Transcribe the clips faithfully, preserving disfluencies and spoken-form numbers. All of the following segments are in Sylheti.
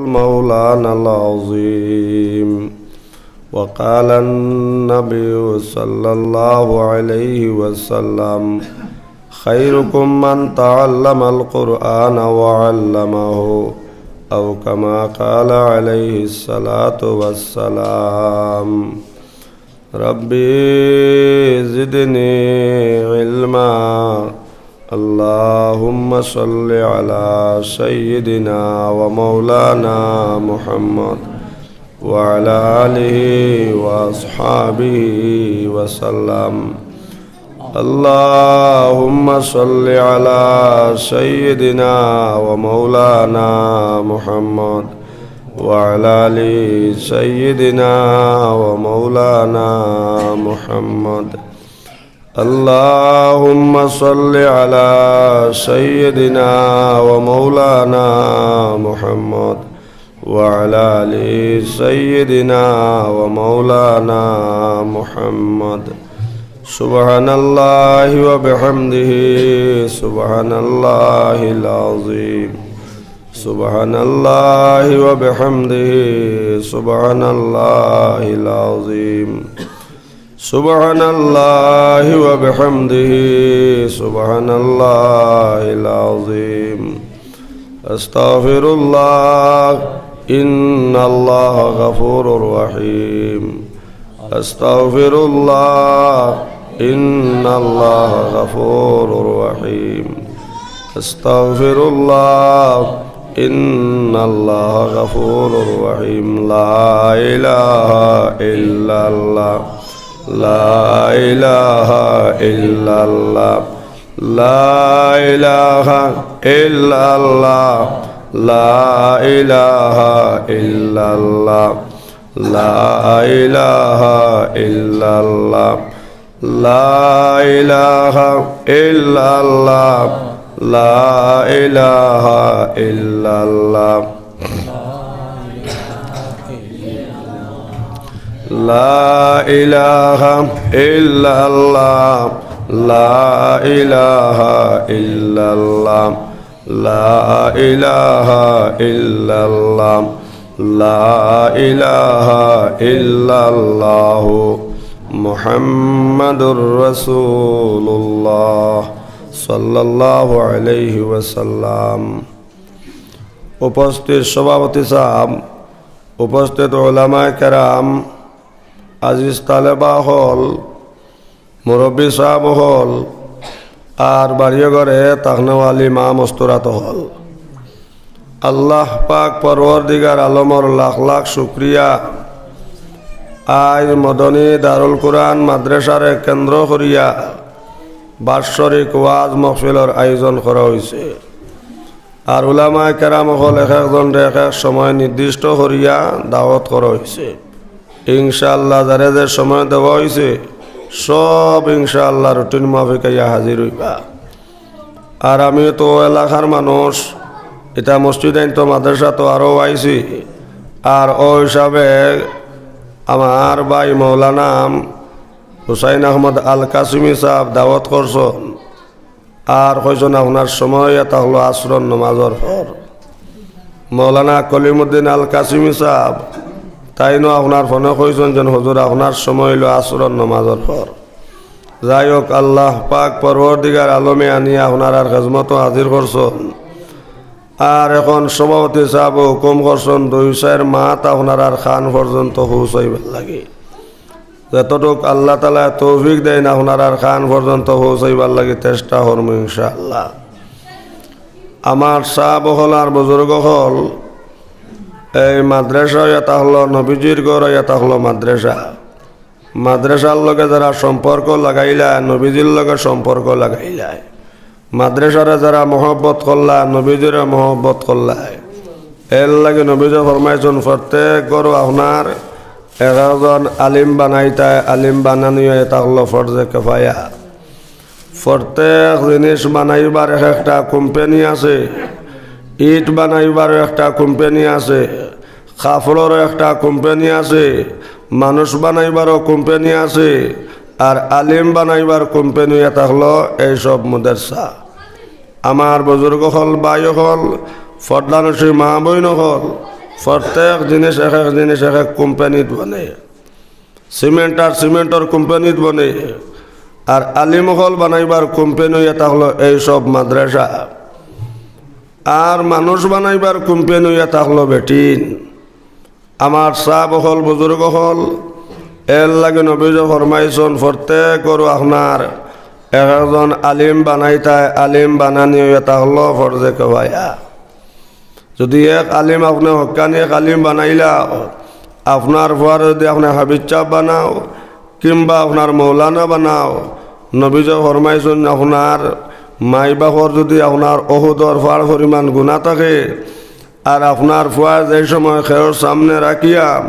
مولانا العظيم. وقال النبي صلى الله عليه وسلم: خيركم من تعلم القرآن وعلمه، أو كما قال عليه الصلاة والسلام. ربي زدني علما. اللهم صل على سيدنا ومولانا محمد وعلى آله وأصحابه وسلم. اللهم صل على سيدنا ومولانا محمد وعلى آل سيدنا ومولانا محمد. اللهم صل على سيدنا ومولانا محمد وعلى آل سيدنا ومولانا محمد. سبحان الله وبحمده، سبحان الله العظيم. سبحان الله وبحمده، سبحان الله العظيم. سبحان الله وبحمده، سبحان الله العظيم. أستغفر الله، إن الله غفور رحيم. أستغفر الله، إن الله غفور رحيم. أستغفر الله، إن الله غفور رحيم. لا إله إلا الله. لا إله إلا الله. لا إله إلا الله. لا إله إلا الله. لا إله إلا الله. لا إله إلا الله. لا إله إلا الله. لا إله إلا الله. لا إله إلا الله. لا إله إلا الله. لا إله إلا الله. محمد رسول الله صلى الله عليه وسلم. উপস্থিত সভাপতি সাহেব, উপস্থিত উলামায়ে কেরাম, আজিজ তালেবা অকল, মুরব্বি সাহেব অকল, আর বাড়িয়ে ঘরে থাকনেওয়ালি মা মস্তুরাত অকল, আল্লাহ পাক পরওয়ারদিগার আলমর লাখ লাখ শুকরিয়া। আইজ মদনী দারুল কুরআন মাদ্রাসারে কেন্দ্র করিয়া বাৎসরিক ওয়াজ মহফিলর আয়োজন করা অইছে। আর উলামায়ে কেরাম অকল এক একজনরে এক এক সময় নির্দিষ্ট করিয়া দাওয়াত করা অইছে। ইনশাআল্লাহ, যারে যে সময় দেওয়া অইছে, সব ইনশাআল্লাহ রুটিন মাফিক আইয়া হাজির অইবা। আর আমি তো এলাকার মানুষ, ইটা মসজিদ আইন তো মাদ্রাসা তো আরও আইছি। আর অউ হিসাবে আমার ভাই মৌলানা হুসাইন আহমদ আল কাসিমি সাহেব দাওয়াত করছইন। আর কইছইন, আপনার সময় ইটা অইলো আসরর নমাজর পর। মৌলানা কলিমুদ্দিন আল কাসিমি সাহেব, তাইনও আপনার ফোনে কইছইন যেন, হুজুর, আপনার সময় অইলো আসরর নমাজর পর। যাই হোক, আল্লাহ পাক পরওয়ারদিগার আলমে আনিয়া আপনারার খেজমতো হাজির করছইন। আর এখন সভাপতি সাহেব হুকুম করছইন, দুই চাইর মাত আপনারার কান পর্যন্ত পৌঁছাইবার লাগি। যতটুক আল্লাহ তাআলায় তৌফিক দেইন, আপনারার কান পর্যন্ত পৌঁছাইবার লাগি চেষ্টা করমু ইনশাআল্লাহ। আমার সাব অকল আর বুজুর্গ অকল, এই মাদ্রাসা ইটা অইলো নবীজির ঘর, ইটা অইলো মাদ্রাসা। মাদ্রাসার লগে যারা সম্পর্ক লাগাইলা, নবীজির লগে সম্পর্ক লাগাইলা। মাদ্রাসারে যারা মহব্বত করলা, নবীজিরে মহব্বত করলা। এর লাগি নবীজি ফরমাইছইন, প্রত্যেক ঘরো আপনার এক একজন আলিম বানাইতা, আলিম বানানি ইটা অইলো ফরজে কেফায়া। প্রত্যেক জিনিস বানাইবার এক একটা কোম্পানি আছে, ইট বানাইবারও একটা কোম্পানি আছে, কাপড়রও একটা কোম্পানি আছে, মানুষ বানাইবারও কোম্পানি আছে, আর আলিম বানাইবার কোম্পানি ইটা অইলো এইসব মাদ্রাসা। আমার বুজুর্গ অকল, ভাই অকল, পর্দানশীন মা বইন অকল, প্রত্যেক জিনিস এক এক জিনিস এক এক কোম্পানিত বনে। সিমেন্ট আর সিমেন্টর কোম্পানিত বনে। আর আলিম অকল বানাইবার কোম্পানি অইয়া থাকলো এই সব মাদ্রাসা। আর মানুষ বানাইবার কোম্পানি অইয়া থাকলো বেটিন। আমার সাব অকল, বুজুর্গ অকল, এর লাগি নবীজি ফরমাইছইন, প্রত্যেক ঘরো আপনার এক একজন আলিম বানাইতায়, আলিম বানানি অইয়া থাকলো ফরজে কেফায়া। যদি এক আলিম আপনে হক্কানি এক আলিম বানাইলা, আপনার ফুয়ারে যদি আপনে হাফিজ সাব বানাও, কিংবা আপনার মৌলানা বানাও, নবীজি ফরমাইছইন, আপনার মাই বাফর যদি আপনার অহুদর পাহাড় পরিমাণ গুনা থাকে, আর আপনার ফুয়া যে সময় কেউর সামনে রাখিয়া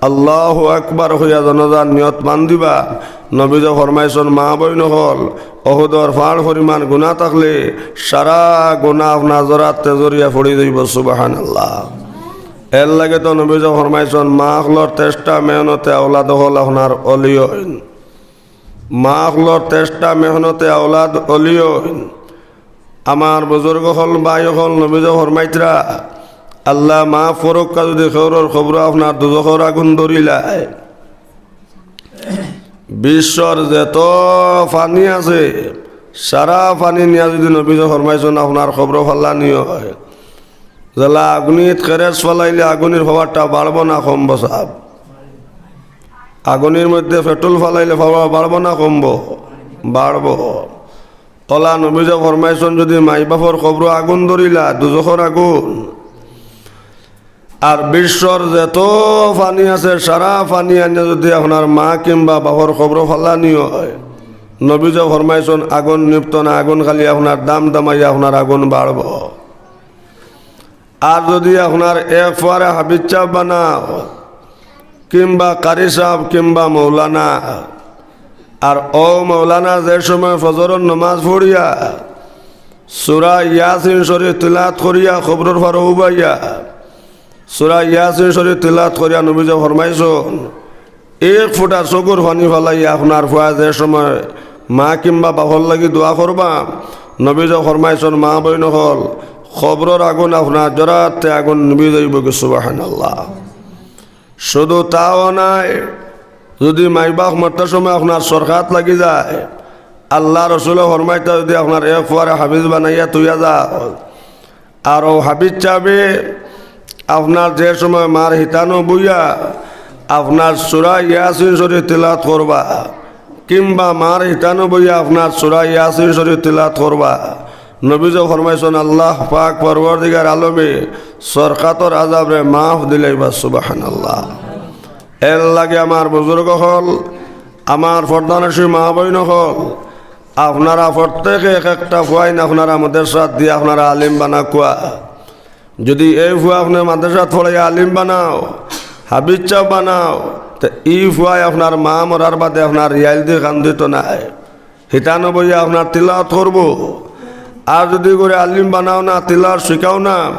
আল্লাহু আকবার কইয়া জানাজার নিয়ত বান্ধিবা, নবীজি ফরমাইছইন, মা বইন অকল, অহুদর পাহাড় পরিমাণ গুনা থাকলে সারা গুনা আপনার জরাতে জরিয়া পড়ি যাইবো। সুবহানাল্লাহ। এর লাগি তো নবীজি ফরমাইছইন, মা অকলর চেষ্টা মেহনতে আওলাদ অকল আপনার অলি অইন। মা অকলর চেষ্টা মেহনতে আওলাদ অলি অইন। আমার বুজুর্গ অকল, ভাই অকল, নবীজি ফরমাইতরা, আল্লাহ মাফ করউক্কা, যদি কেউরর কবরো আপনার দুজখর আগুন ধরিলায়, বিশ্বর যত পানি আছে, সারা পানি নিয়া যদি নবীজি ফরমাইছইন আপনার কবরো ফালানি অয়, যেলা আগুনিত কেরেস ফালাইলে আগুনির পাওয়ারটা বাড়বো না কমবো সাব? আগুনির মধ্যে পেট্রোল ফালাইলে পাওয়ার বাড়বো না কমবো? বাড়বো। অলা নবীজি ফরমাইছইন, যদি মাই বাফর কবরো আগুন ধরিলা, দুজখর আগুন, আর বিশ্বর যত পানি আছে, সারা পানি আনিয়া যদি আপনার মা কিংবা বাফর কবরো ফালানি অয়, নবীজি ফরমাইছইন, আগুন নিভতো না, আগুন খালি আপনার দাম দামাইয়া আপনার আগুন বাড়বো। আর যদি আপনার এক ফুয়ারে হাফিজ সাব বানাও, কিংবা কারি সাব, কিংবা মৌলানা, আর অউ মৌলানা যে সময় ফজরর নমাজ পড়িয়া সূরা ইয়াসিন শরীফ তিলাওয়াত করিয়া কবরর পারো উবাইয়া সূরা ইয়াসিন শরীফ তিলাওয়াত করিয়া নবীজি ফরমাইছইন, এক ফুটা চকুর পানি ফালাইয়া আপনার ফুয়া যে সময় মা কিংবা বাফর লাগি দোয়া করবা, নবীজি ফরমাইছইন, মা বইন অকল, কবরর আগুন আপনার জরাতে আগুন নিভি যাইবোগি। সুবহানাল্লাহ। শুধু তাও নায়, যদি মাই বাফ মরতে সময় আপনার সরকাত লাগি যায়, আল্লাহ রসুলে ফরমাইতা, যদি আপনার এক ফুয়ারে হাফিজ বানাইয়া থইয়া যাও, আর অউ হাফিজ সাবে আপনার যে সময় মার হিতানো বইয়া আপনার সূরা ইয়াসিন শরীফ তিলাওয়াত করবা, কিংবা মার হিতানো বইয়া আপনার সূরা ইয়াসিন শরীফ তিলাওয়াত করবা, নবীজি ফরমাইছইন, আল্লাহ পাক পরওয়ারদিগার আলমে সরকাতর আজাবরে মাফ দিলাইবা। সুবহানাল্লাহ। এর লাগি আমার বুজুর্গ অকল, আমার পর্দানশীন মা বইন অকল, আপনারা প্রত্যেকে এক একটা ফুয়াইন আপনারা মাদ্রাসাত দিয়া আপনারা আলিম বানাউক্কা। যদি এই ফুয়া আপনে মাদ্রাসাত পড়াইয়া আলিম বানাও, হাফিজ সাব বানাও, তে ই ফুয়ায় আপনার মা মরার বাদে আপনার রিয়াইল দি কান্দিতো নায়, হিতানো বইয়া আপনার তিলাওয়াত করবো। আর যদি করে আলিম বানাও না, তিলাওয়াত শিখাও না,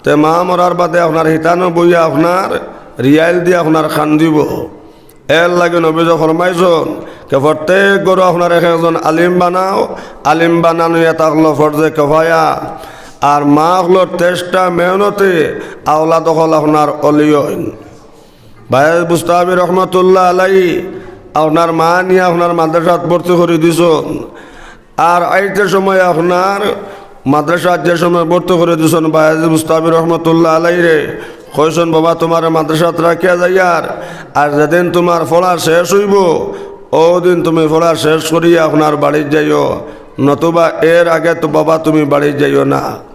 তে মা মরার বাদে আপনার হিতানো বইয়া আপনার রিয়াইল দি আপনার কান্দিবো। এর লাগি নবীজি ফরমাইছইন, কে প্রত্যেক ঘরো আপনার এক একজন আলিম বানাও, আলিম বানানি অইয়া থাকলো ফরজে কেফায়া। আর মা অকলর চেষ্টা মেহনতে আওলাদ অকল আপনার অলি অইন। বায়াজিদ বুস্তামি রহমতুল্লাহ আলাইহি আপনার মা নিয়া আপনার মাদ্রাসাত ভর্তি করি দিছইন। আর আইতে সময় আপনার মাদ্রাসাত যে সময় ভর্তি করি দিছইন বায়াজিদ বুস্তামি রহমতুল্লাহ আলাইরে, কইছইন, "বাবা, তুমারে মাদ্রাসাত রাখিয়া যাইয়ার, আর যেদিন তুমার পড়া শেষ অইবো, অউ দিন তুমি পড়া শেষ করিয়া আপনার বাড়িত যাইও, নতুবা এর আগে তো বাবা তুমি বাড়িত যাইও না।"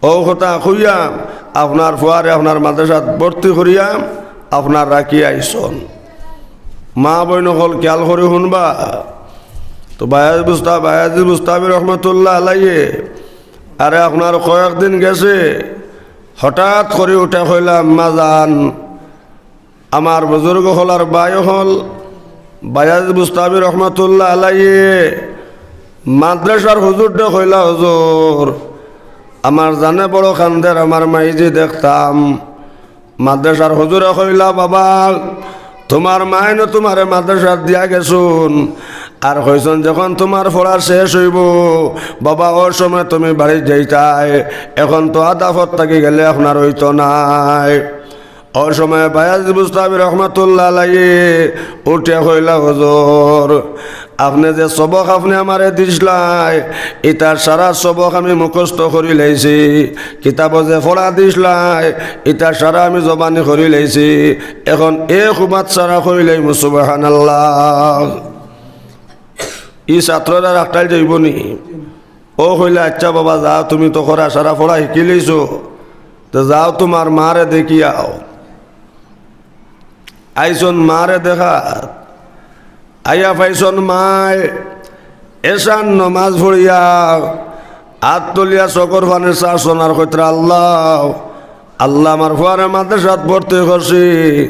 অউ কথা কইয়া আপনার ফুয়ারে আপনার মাদ্রাসাত ভর্তি করিয়া আপনার রাখিয়া আইছইন। মা বইন অকল খিয়াল করি হুনবা। তো বায়াজিদ বুস্তা-, বায়াজিদ বুস্তামি রহমতুল্লাহ আলাইহি, আরে আপনার কয়েকদিন গেছে, হঠাৎ করি উঠে কইলা, "আম্মা জান।" আমার বুজুর্গ অকল আর ভাই অকল, বায়াজিদ বুস্তামি রহমতুল্লাহ আলাইহি মাদ্রাসার হুজুররে কইলা, "হুজুর, আমার জানে বড় কান্দের, আমার মাইজি দেখতাম।" মাদ্রাসার হুজুরে কইলা, "বাবা, তুমার মাইনও তুমারে মাদ্রাসাত দিয়া গেছইন, আর কইছইন যখন তুমার পড়া শেষ অইবো, বাবা, অউ সময় তুমি বাড়িত যাইতায়, এখন তো আধা পথ থাকি গেলে আপনার অইতো নায়।" অউ সময় বায়াজিদ বুস্তামি রহমতুল্লাহ আলাইহি উঠিয়া কইলা, "হুজুর, আপনে যে সবক আপনে আমারে দিছলায়, ইতা সারা সবক আমি মুখস্থ করি লাইছি। কিতাবো যে পড়া দিছলায়, ইতা সারা আমি জবানি করি লাইছি। এখন এক উমাত সারা কইলাইমু, সুবহানাল্লাহ।" ই ছাত্ররা রাখতাইল যাইবো নি? অউ কইলা, "আচ্ছা বাবা, যাও, তুমি তো করা সারা পড়া হিকিলিছো, তো যাও তুমার মারে দেখিয়াও।" আইছন মারে দেখা, আইয়া পাইছন মায় এশার নমাজ পড়িয়া আত তুলিয়া চকুর পানি ছাড়ছন আর কইতরা, "আল্লাহ, আল্লাহ আমার ফুয়ারে মাদ্রাসাত ভর্তি করছি,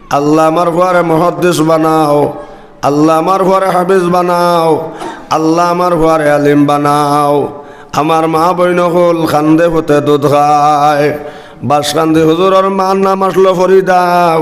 আল্লাহ আমার ফুয়ারে মুহাদ্দিস বানাও, আল্লাহ আমার ফুয়ারে হাফিজ বানাও, আল্লাহ আমার ফুয়ারে আলিম বানাও।" আমার মা বইন অকল কান্দে পুতে দুধ খায়। বাসকান্দি হুজুরর মার নাম আছলো ফরিদা।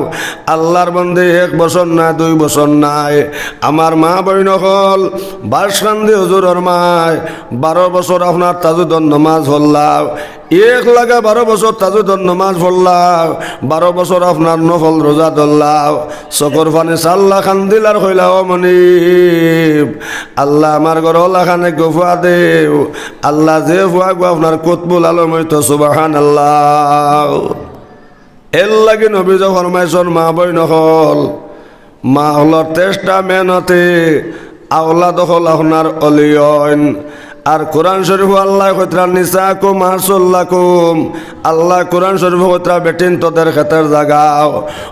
আল্লাহর বন্দি, এক বছর নায়, দুই বছর নায়, আমার মা বইন অকল, বাসকান্দি হুজুরর মায় বারো বছর আপনার তাহাজ্জুদর নমাজ পড়লা, এক লাগা বারো বছর তাহাজ্জুদর নমাজ পড়লা, বারো বছর আপনার নফল রোজা ধরলা, চকুর পানি ছাড়লা, কান্দিলা আর কইলা, "ও মনিব, আল্লাহ আমার ঘরো অলাখান এগু ফুয়া দেও, আল্লাহ যে ফুয়াগু আপনার কুতবুল আলম অইতো।" সুবহানাল্লাহ। এরলাগি নবীজি ফরমাইছন, মা বইন অকল, মা অকলর চেষ্টা মেহনতে আওলাদ অকল আপনার অলি অইন। আর কোরআন শরীফো আল্লায় কইতরা, "নিসাউকুম হারসুল লাকুম।" আল্লায় কোরআন শরীফো কইতরা, "বেটিন্তদের খেতর জাগা।"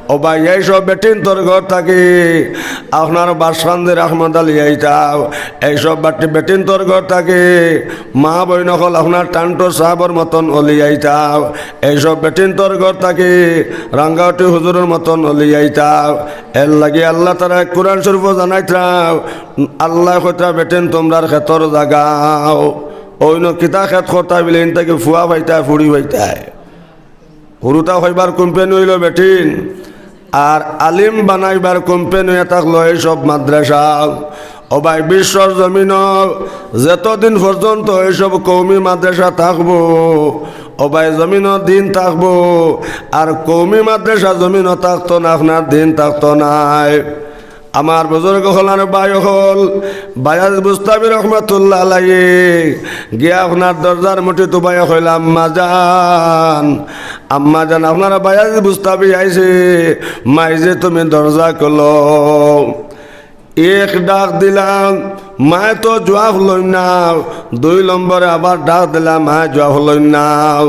ও ভাই, এইসব বেটিন্তর ঘর থাকি আপনার বাসকান্দির আহমদ আলী আইতা, এইসব বাটি-, বেটিন্তর ঘর থাকি মা বইন অকল আপনার টান্টু সাবর মতন অলি আইতা, এইসব বেটিন্তর ঘর থাকি রাঙ্গাউটি হুজুরর মতন অলি আইতা। এরলাগি আল্লাহ তাআলায় কোরআন শরীফো জানাইতরা, আল্লায় কইতরা, "বেটিন তুমরার খেতর জাগা।" অইন্য কিতা খেত করতায় বুলে, ইন থাকি ফুয়া পাইতায়, ফুড়ি পাইতায়। হুরুতা পাইবার কোম্পানি অইলো বেটিন, আর আলিম বানাইবার কোম্পানি অইয়া থাকলো এইসব মাদ্রাসা। ও ভাই, বিশ্বর জমিনো যতদিন পর্যন্ত এইসব কওমি মাদ্রাসা থাকবো, ও ভাই, জমিনো দিন থাকবো, আর কওমি মাদ্রাসা জমিনো থাকতো না, আপনার দিন থাকতো নায়। আমার বুজুর্গ অকল আর ভাই অকল, বায়াজিদ বুস্তামি রহমতুল্লাহ আলাইহি গিয়া আপনার দরজার মুঠিত উবাইয়া কইলা, "আম্মা জান, আম্মা জান, আপনার বায়াজিদ বুস্তামি আইছে, মাইজে তুমি দরজা খুলো।" এক ডাক দিলাম, মায় তো জুয়াব লইন না। দুই নম্বরে আবার ডাক দিলাম, মায় জুয়াব লইন না।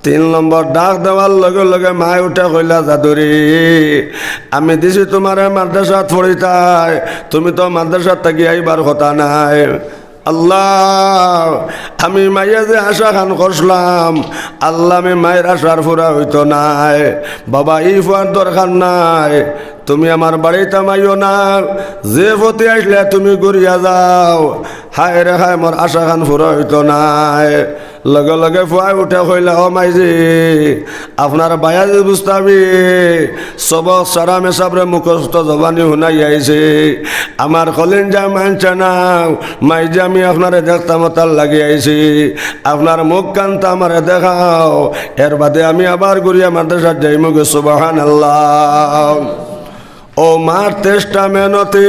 তিন নম্বর ডাক দেওয়ার লগে লগে মায় উঠে কইলা, "জাদুরি, আমি দিছি তুমারে মাদ্রাসাত পড়িতায়, তুমি তো মাদ্রাসাত থাকি আইবার কথা নায়।" আল্লাহ, আমি মাইয়ে যে আশা খান করছলাম, আল্লাহ, আমি মাইর আশার পুরা অইতো নায়। বাবা, ই ফুয়ার দরকার নাই, তুমি আমার বাড়িত আইও না, যে পথে আইছলায় তুমি ঘুরিয়া যাও। হায় রে হায়, মোর আশা খান পুরা অইতো নায়। লগে লগে ফুয়ায় উঠে কইলা, "ও মাইজি, আপনার বায়াজিদ বুস্তামি সবক সারা মেসাবরে মুখস্থ জবানি হুনাই আইছে, আমার কলিজায় মানছে না, মাইজি আমি আপনারে দেখতাম অতার লাগি আইছি, আপনার মুখ কান্তা আমারে দেখাও, এর বাদে আমি আবার ঘুরিয়া মাদ্রাসাত যাইমুগি।" সুবহানাল্লাহ। ও মার চেষ্টা মেহনতে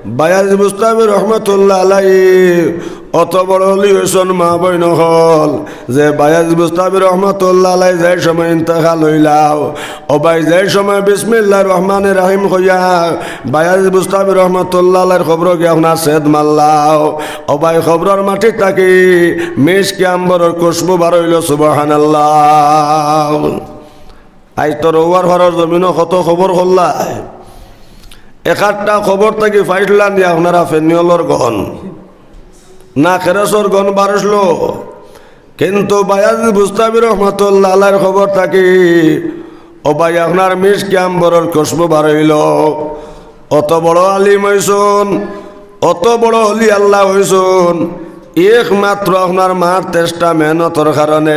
বায়াজিদ বুস্তামি রহমতুল্লাহ আলাইহি অত বড় অলি অইছন মা বইন অকল, যে বায়াজিদ বুস্তামি রহমতুল্লাহ আলাইহি যে সময় ইন্তেকাল অইলা, ও ভাই, যে সময় বিসমিল্লাহির রহমানির রহিম কইয়া বায়াজিদ বুস্তামি রহমতুল্লাহ আলাইহির কবরো গিয়া আপনার সেদ মারলা, ও ভাই, কবরর মাটি থাকি মিশকে আম্বরর খুশবু বার অইলো। সুবহানাল্লাহ। আইজ তো রউয়ার পারর জমিনো কত কবর করলা। এক একটা কবর থাকি পাইছলা নি আপনারা ফেনিওলর গন্ধ, না খেরসর গন্ধ বার অইলো। কিন্তু বায়াজিদ বুস্তামি রহমতুল্লাহ আলাইহির কবর থাকি, ও ভাই, আপনার মিশকে আম্বরর খুশবু বার অইলো। অত বড় আলিম অইছন, অত বড় অলি আল্লাহ অইছন, একমাত্র আপনার মার চেষ্টা মেহনতর কারণে।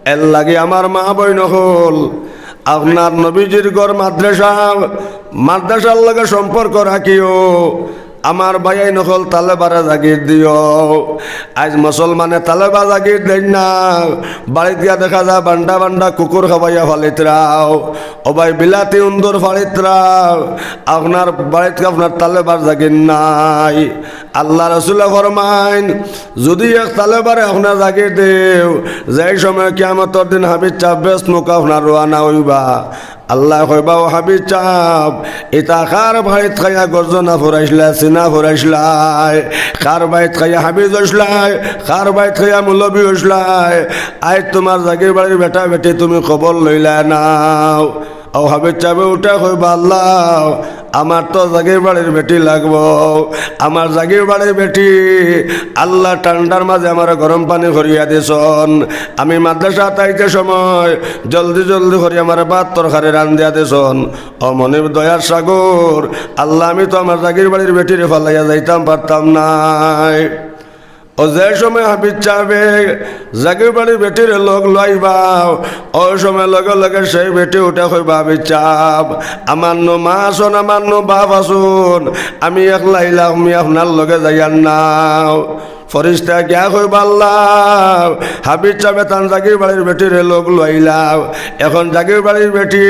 এরলাগি আমার মা বইন অকল, আপনার নবীজির ঘর মাদ্রাসা, মাদ্রাসার লগে সম্পর্ক রাখিও। আমার ভাইয়াইন অকল, তালেবারে জাগির দিও। আইজ মুসলমানে তালেবা জাগির দেইন না, বাড়িত গিয়া দেখা যায় বান্ডা বান্ডা কুকুর খাবাইয়া ফালিতরাও। ও ভাই, বিলাতি উন্দর ফালিতরাও, আপনার বাড়িত আপনার তালেবার জাগির নাই। আল্লাহ রসুলে ফরমাইন, যুদি এক তালেবারে আপনার জাগির দেও, যেই সময় কিয়ামতর দিন হাবিব সাব বেহেস্ত মুখ আপনার রওয়ানা অইবা, আল্লায় কইবা, "ও হাবিব সাব, ইতা কার বাড়িত খাইয়া গর্জনা ফুরাইছলায়, সিনা ফুরাইছলায়, কার বাড়িত খাইয়া হাফিজ অইছলায়, কার বাড়িত খাইয়া মৌলবি অইছলায়, আইজ তুমার জাগির বাড়ির বেটা বেটি তুমি খবর লইলায় নাও।" ও হাবিব সাবে উঠা কইবা, "আল্লাহ, আমার তো জাগির বাড়ির বেটি লাগবো, আমার জাগির বাড়ির বেটি, আল্লাহ ঠান্ডার মাঝে আমারে গরম পানি করিয়া দিছন, আমি মাদ্রাসাত আইতে সময় জলদি জলদি করি আমারে ভাত তরকারি রান্দিয়া দিছন। ও মনিব দয়ার সাগর, আল্লাহ, আমি তো আমার জাগির বাড়ির বেটিরে ফালাইয়া যাইতাম পারতাম নায়।" ও যে সময় হাফিজ সাবে জাগির বাড়ির বেটিরে লগ লইবা, ও সময় লগে লগে সেই বেটি উঠা কইবা, "হাফিজ সাব, আমার নু মা আছন, আমার নু বাপ আছন, আমি একলা ইলাম, আমি আপনার লগে যাইয়ার নাও।" ফরিস্তা গিয়া কইবা, "আল্লাহ, হাফিজ সাবে তান জাগির বাড়ির বেটিরে লগ লইলা, এখন জাগির বাড়ির বেটি,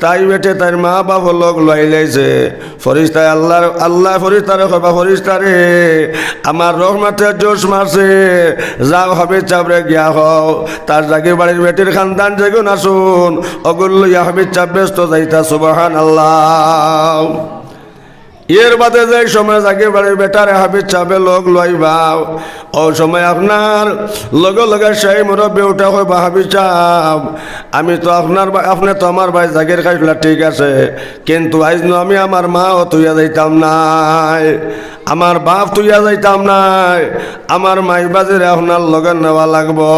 তাই বেটি তাইর মা বাপ লগ লইলাইছে।" ফরিস্তায় আল্লাহর, আল্লাহ ফরিস্তারে কইবা, "ফরিস্তারে, আমার রহমতে জোশ মারছে, যাও হাফিজ সাবরে গিয়া কও, তার জাগির বাড়ির বেটির খান্দান যেগুন আছন, অগুন লইয়া হাফিজ সাব বেহেস্ত যাইতা।" সুবহানাল্লাহ। এর বাদে যে সময় জাগির বাড়ির বেটারে হাফিজ সাবে লগ লইবা, ও সময় আপনার লগে লগে সেই মুরব্বি উঠা কইবা, "হাফিজ সাব, আমি তো আপনার বা-, আপনে তো আমার ভাই জাগির খাইছলা, ঠিক আছে, কিন্তু আইজ নু আমি আমার মাও থইয়া যাইতাম নায়, আমার বাপ থইয়া যাইতাম নায়, আমার মাইবাজিরে আপনার লগে নেওয়া লাগবো।"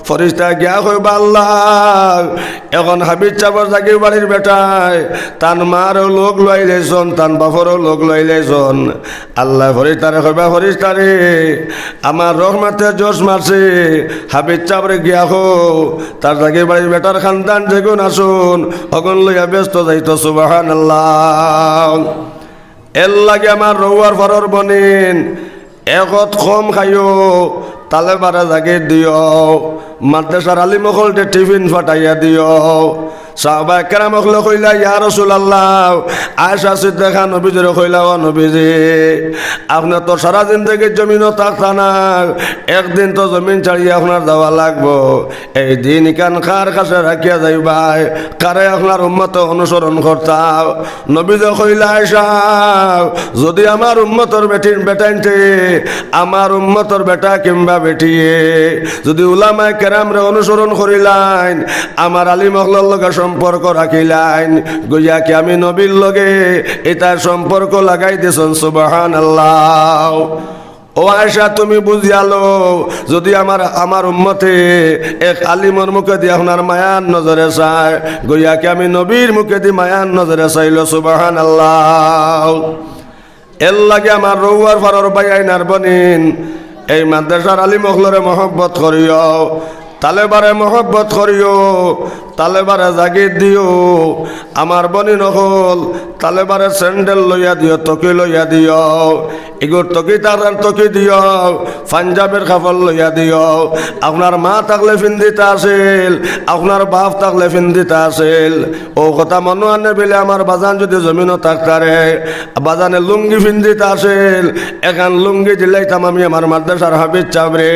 ফরিস্তা গিয়া কইবা, "আল্লাহ, এখন হাফিজ সাবর জাগির বাড়ির বেটায় তান মারও লগ লইলাইছন, তান বাপরও লগ লইলাইছন।" আল্লাহ ফরিস্তারে কইবা, "ফরিস্তারে, আমার রহমতে জোশ মারছে, হাফিজ সাবরে গিয়া কও, তার জাগির বাড়ির বেটার খান্দান যেগুন আছন, অগুন লইয়া বেহেস্ত যাইতো।" সুবহানাল্লাহ। এর লাগি আমার রউয়ার ফারর বইন, একত কম খাইও, তালেবারে জাগির দিও, মাদ্রাসার আলিম অকলরে টিফিন ফাটাইয়া দিও। সাহাবায়ে কেরাম অকলে কইলা, "ইয়া রাসূলুল্লাহ।" আয়েশা সিদ্দিকা নবীজিরে কইলা, "ও নবীজি, আপনে তো সারা জিন্দেগি জমিনো থাকতা না, একদিন তো জমিন ছাড়িয়া আপনার যাওয়া লাগবো। এই দিন ইখান কার কাছে রাখিয়া যাইবায়, কারে আপনার উম্মতে অনুসরণ করতা?" নবীজি কইলা, "আয়েশা, যুদি আমার উম্মতর বেটিন বেটাইন্তে, আমার উম্মতর বেটা কিংবা বেটিয়ে যুদি উলামায়ে কেরামরে অনুসরণ করিলাইন, আমার আলিম অকলর লগে সম্পর্ক রাখিলাইন, গুইয়া কি আমি নবীর লগে ইতার সম্পর্ক লাগাই দিছন।" সুবহানাল্লাহ। ও আয়েশা, তুমি বুঝিয়া লও, যুদি আমার, আমার উম্মতে এক আলিমর মুখেদি আপনার মায়ার নজরে চায়, গুইয়া কি আমি নবীর মুখেদি মায়ার নজরে চাইলো। সুবহানাল্লাহ। এর লাগি আমার রউয়ার ফারর ভাইয়াইন আর বইন, এই মাদ্রাসার আলিম অকলরে মহব্বত করিও, তালেবারে মহব্বত করিও, তালেবারে জাগির দিও। আমার বইন অকল, তালেবারে স্যান্ডেল লইয়া দিও, টকি লইয়া দিও, ইগুর টকি তারার টকি দিও, পাঞ্জাবির কাপড় লইয়া দিও। আপনার মা থাকলে ফিন্দিতা আছিল, আপনার বাপ থাকলে ফিন্দিতা আছিল। অউ কথা মনো আনে বেলে আমার বাজান যুদি জমিনো থাকতারে, বাজানে লুঙ্গি ফিন্দিতা আছিল, এখান লুঙ্গি দিলাইতাম আমি আমার মাদ্রাসার হাফিজ সাবরে।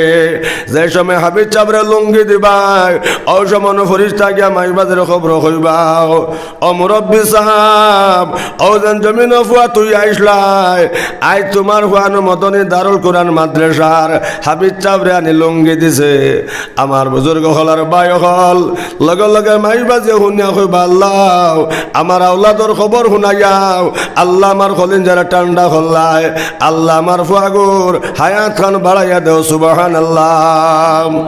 যে সময় হাফিজ সাবরে লুঙ্গি দিবায়, অউ সময় ফরিস্তা গিয়া মাইবাজিরে খবর কইবায়, "ও মুরব্বি সাব, অউ যেন জমিনো ফুয়া থুইয়া আইছলায়, আইজ তুমার ফুয়ানো মদনী দারুল কুরআন মাদ্রাসার হাফিজ সাবরে আনি লুঙ্গি দিছে।" আমার বুজুর্গ অকল আর ভাই অকল, লগে লগে মাইবাজি হুনিয়া কইবা, "আল্লাহ, আমার আওলাদর খবর হুনাইয়াও, আল্লাহ, আমার কলিজারে ঠান্ডা করলায়, আল্লাহ, আমার ফুয়াগুর হায়াত খান বাড়াইয়া দেও।" সুবহানাল্লাহ।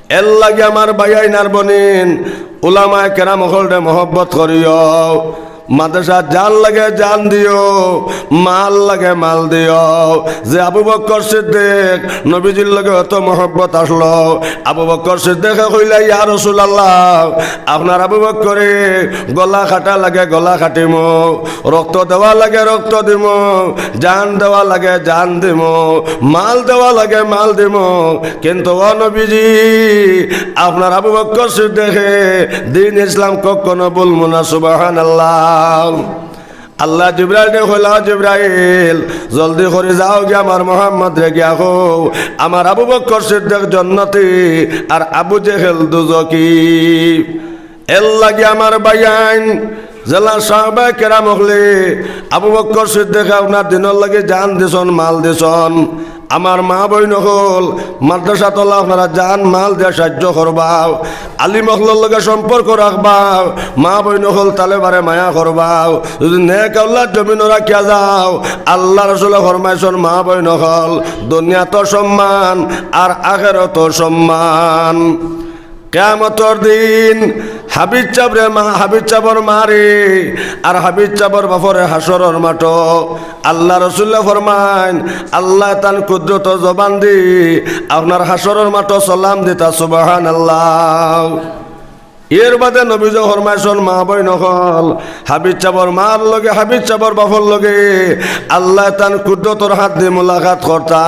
এর লাগি আমার ভাইয়াইন আর বইন, উলামায়ে কেরাম অকলরে মহব্বত করিও। মাদ্রাসাত জান লাগে জান দিও, মাল লাগে মাল দিও। যে আবু বকর সিদ্দিক নবীজির লগে অত মহব্বত আসলো, আবু বকর সিদ্দিকে কইলা, "ইয়া রাসূলুল্লাহ, আপনার আবু বকরে গলা কাটা লাগে গলা কাটিমু, রক্ত দেওয়া লাগে রক্ত দিমু, জান দেওয়া লাগে জান দিমু, মাল দেওয়া লাগে মাল দিমু, কিন্তু ও নবীজি, আপনার আবু বকর সিদ্দিকে দ্বীন ইসলাম কখনো ভুলমু না।" সুবহানাল্লাহ। আল্লায় জিব্রাইলরে কইলা, "জিব্রাইল, জলদি করি যাও গিয়া আমার মুহাম্মদরে গিয়া কও, আমার আবু বকর সিদ্দিক জন্নতি আর আবু জেহেল দুজখি।" এর লাগি আমার ভাইয়াইন, যেলা সাহাবায়ে কেরাম অকলে আবু বকর সিদ্দিকে আপনার দ্বীনর লাগি জান দিছন, মাল দিছন, আমার মা বইন অকল, মাদ্রাসাত অকল আপনারা জান মাল দিয়া সাহায্য করবাও, আলিম অকলর লগে সম্পর্ক রাখবাও, মা বইন অকল তালেবারে মায়া করবাও। যদি নেক আওলাদ জমিনো রাখিয়া যাও, আল্লার রসুলে ফরমাইছন, মা বইন অকল, দুনিয়াত সম্মান আর আখেরাত সম্মান। কিয়ামতর দিন হাফিজ সাবরে মা, হাফিজ সাবর মারে আর হাফিজ সাবর বাপরে হাশরর মাঠো আল্লার রসুলে ফরমাইন, আল্লায় তান কুদরতর জবান দি আপনার হাশরর মাঠো সালাম দিতা। সুবহানাল্লাহ। এর বাদে নবীজি ফরমাইছন, মা বইন অকল, হাফিজ সাবর মার লগে, হাফিজ সাবর বাপর লগে আল্লায় তান কুদরতর হাত দি মুলাকাত করতা।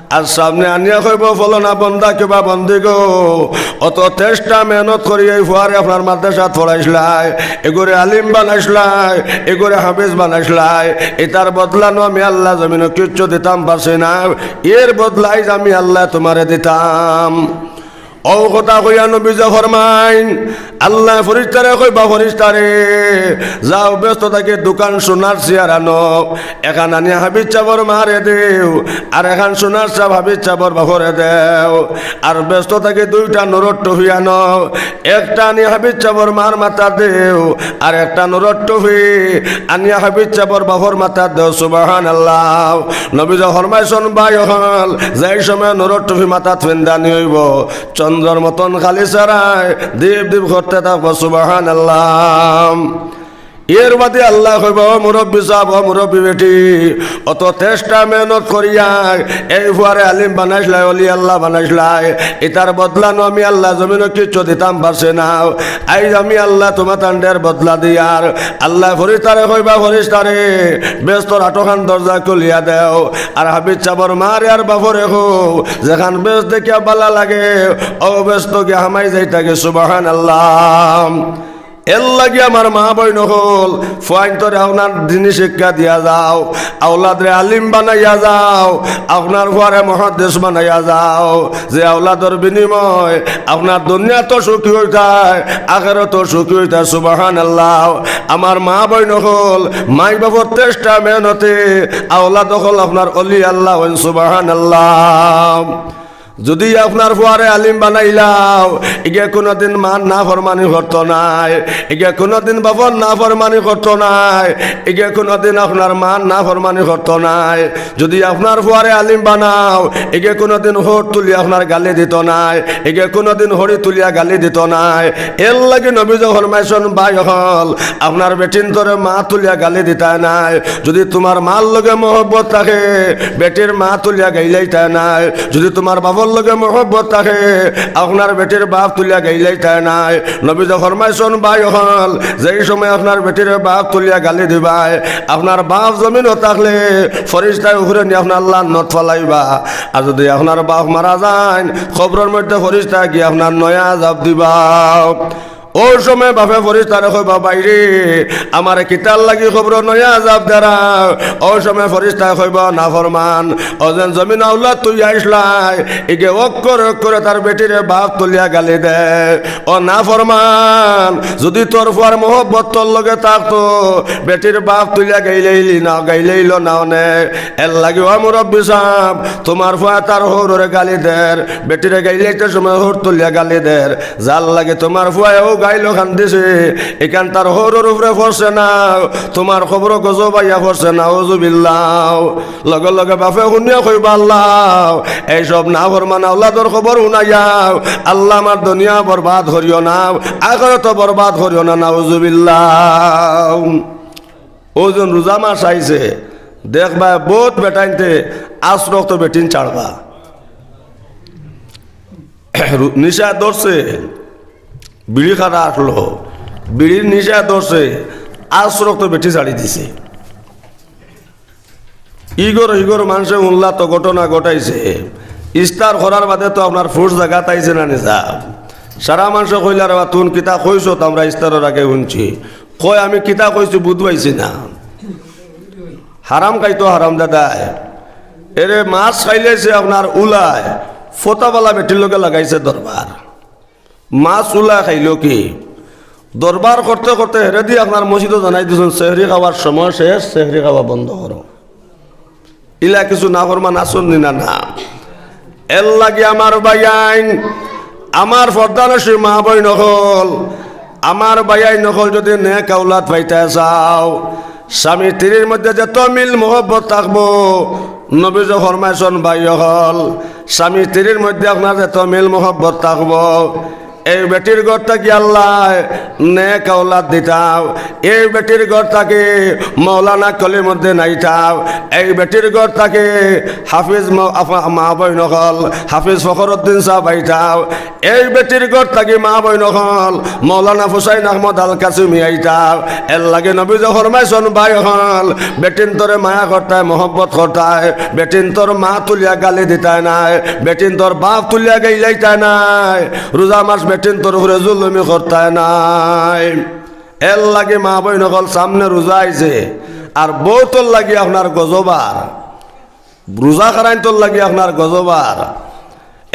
আর সামনে আনিয়া কইবো, "ফলনা বন্দা কিবা বন্দি গো, অত চেষ্টা মেহনত করি এই ফুয়ারে আপনার মাদ্রাসাত পড়াইছলায়, এগুরে আলিম বানাইছলায়, এগুরে হাফিজ বানাইছলায়, ইতার বদলা নু আমি আল্লায় জমিনো কিচ্ছু দিতাম পারছি না, এর বদলা আইজ আমি আল্লায় তুমারে দিতাম।" অউ কথা কইয়া নবীজি ফরমাইন, আল্লায় ফিরিস্তারে কইবা, "ফিরিস্তারে, যাও বেহেস্ত থাকি দুখান সোনার চেয়ার আনো, একখান আনিয়া হাফিজ সাবর মারে দেও, আর একখান সোনার চাপ হাফিজ সাবর বাপরে দেও, আর বেহেস্ত থাকি দুইটা নুরর টুফি আনো, একটা আনিয়া হাফিজ সাবর মার মাথাত দেও, আর একটা নুরর টুফি আনিয়া হাফিজ সাবর বাপর মাথাত দেও।" সুবহানাল্লাহ। নবীজি ফরমাইছন, ভাই অকল, যেই সময় নুরর টুফি মাথাত ফিন্দানি অইবো, চন্দ্রর মতন খালি চেহারায় দীপ দীপ করতে থাকবো। সুবহানাল্লাহ। এর বাদে আল্লায় কইবা, "ও মুরব্বি সাব, ও মুরব্বি বেটি, অত চেষ্টা মেহনত করিয়া এই ফুয়ারে আলিম বানাইছলায়, অলি আল্লাহ বানাইছলায়, ইতার বদলা নু আমি আল্লায় জমিনো কিচ্ছু দিতাম পারছি না, আইজ আমি আল্লায় তুমাতানরে বদলা দিয়ার।" আল্লায় ফিরিস্তারে কইবা, "ফিরিস্তারে, বেহেস্তর আটখান দরজা খুলিয়া দেও, আর হাফিজ সাবর মারে আর বাপরে কও, যেখান বেহেস্ত দেখিয়া ভালা লাগে, অউ বেহেস্তো গিয়া হামাই যাইতাগি।" সুবহানাল্লাহ। এর লাগি আমার মা বইন অকল, ফুয়াইন্তরে আপনার দ্বীনি শিক্ষা দিয়া যাও, আওলাদরে আলিম বানাইয়া যাও, আপনার ফুয়ারে মুহাদ্দিস বানাইয়া যাও, যে আওলাদর বিনিময়ে আপনার দুনিয়াত সুখী অইতায়, আখেরাতো সুখী অইতায়। সুবহানাল্লাহ। আমার মা বইন অকল, মাই বাপর চেষ্টা মেহনতে আওলাদ অকল আপনার অলি আল্লাহ অইন। সুবহানাল্লাহ। যুদি আপনার ফুয়ারে আলিম বানাইলাও, ইগে কুনুদিন মার নাফরমানি করতো নায়, ইগে কুনুদিন বাপর নাফরমানি করতো নায়, ইগে কুনুদিন আপনার মার নাফরমানি করতো নায়। যুদি আপনার ফুয়ারে আলিম বানাও, ইগে কুনুদিন হর তুলি আপনার গালি দিতো নায়, ইগে কুনুদিন হরি তুলিয়া গালি দিতো নায়। এর লাগি নবীজি ফরমাইছন, ভাই অকল, আপনার বেটিন্তরে মা তুলিয়া গালি দিতায় নায়। যুদি তুমার মার লগে মহব্বত থাকে, বেটির মা তুলিয়া গাইলাইতায় নায়। যুদি তুমার বাপর লগে মহব্বত থাকে, আপনার বেটির বাপ তুলিয়া গাইলাইতায় নায়। নবীজি ফরমাইছন, ভাই অকল, যেই সময় আপনার বেটির বাপ তুলিয়া গালি দিবায়, আপনার বাপ জমিনো থাকলে ফিরিস্তায় উপরে নি আপনার লানত ফালাইবা। আর যুদি আপনার বাপ মারা যাইন, কবরর মধ্যে ফিরিস্তায় গিয়া আপনার নয়া আযাব দিবা। অউ সময় বাপে ফিরিস্তারে কইবা, "ভাইরে, আমারে কিতার লাগি কবরো নয়া আযাব দেরা?" অউ সময় ফিরিস্তায় কইবা, "নাফরমান, অউ যেন জমিনো আওলাদ থুইয়া আইছলায়, ইগে অক্ষরে অক্ষরে তার বেটিরে বাপ তুলিয়া গালি দে। ও নাফরমান, যুদি তোর ফুয়ার মহব্বত তোর লগে থাকতো, বেটির বাপ তুলিয়া গাইলাইলি না, গাইলাইলো না অনে। এর লাগি ও মুরব্বি সাব, তুমার ফুয়ায় তার হররে গালি দের, বেটিরে গাইলাইতে সময় হর তুলিয়া গালি দের।" যার লাগি তুমার ফুয়ায় অউ গাইলো কান্দিছে, ইখান তার হউরর উপরে পড়ছে না, তুমার কবরো গজব আইয়া পড়ছে, নাউজুবিল্লাহ। লগে লগে বাপে হুনিয়া কইবা, "আল্লাহ, এইসব নাফরমান আওলাদর খবর হুনাইয়া, আল্লাহ, আমার দুনিয়া বরবাদ করিও না, আখিরাতও বরবাদ করিও না, নাউজুবিল্লাহ।" অউ যেন রোজা মাস আইছে, দেখবায় বউত বেটাইন্তে আছ রক্ত বেটিন ছাড়বা। নিশা ধরছে, বিড়ি খারা আসলো, বিড়ির নিশা ধরছে, আছ রক্ত বেটি ছাড়ি দিছে। ইগর হিগর মানষে হুনলা তো ঘটনা ঘটাইছে। ইস্তার করার বাদে তো আপনার ফুস জাগাত আইছে না নি সাব? সারা মানষে কইলা, "রে বা, তুন কিতা কইছো তো আমরা ইস্তারর আগে হুনছি।" কয়, "আমি কিতা কইছি বুঝ পাইছি না।" হারাম খাইতো হারাম দাদায়। এরে মাছ খাইলেছে আপনার উলায়, ফোতাবালা বেটির লগে লাগাইছে দরবার। মাছ উলায় খাইলো কি? দরবার করতে করতে হেরেদি আপনার মসজিদো জানাই দিছইন, "সেহরি খাওয়ার সময় শেষ, সেহরি খাওয়া বন্ধ করো।" ইলা কিছু নাফরমান আছইন নি না? না। এরলাগি আমার ভাইয়াইন, আমার পর্দানশীন মা বইন অকল, আমার ভাইয়াইন অকল, যদি নেক আওলাদ পাইতায় চাও, স্বামী স্ত্রীর মধ্যে যত মিল মহব্বত থাকবো, নবীজি ফরমাইছইন, ভাই অকল, স্বামী স্ত্রীর মধ্যে আপনার যত মিল মহব্বত থাকবো, এই বেটির ঘর থাকি আল্লায় নেক আওলাদ দিতাও, এই বেটির ঘর থাকি মৌলানা কলিমুদ্দিন আইতাও, এই বেটির ঘর থাকি হাফিজ ম-, আফা-, মা বইন অকল, হাফিজ ফখরুদ্দিন সাব আইতাও, এই বেটির ঘর থাকি মা বইন অকল, মৌলানা হুসাইন আহমদ আল কাসিমি আইতাও। এরলাগি নবীজি ফরমাইছইন, ভাই অকল, বেটিন্তরে মায়া করতায়, মহব্বত করতায়, বেটিন্তর মা তুলিয়া গালি দিতায় নায়, বেটিন্তর বাপ তুলিয়া গাইলাইতায় নায়, রোজা মাস বেটিন্তর উপরে জুলুমি করতায় নায়। এরলাগি মা বইন অকল, সামনে রোজা আইছে, আর বউতর লাগি আপনার গজব আর, রোজা খারাইন্তর লাগি আপনার গজব আর।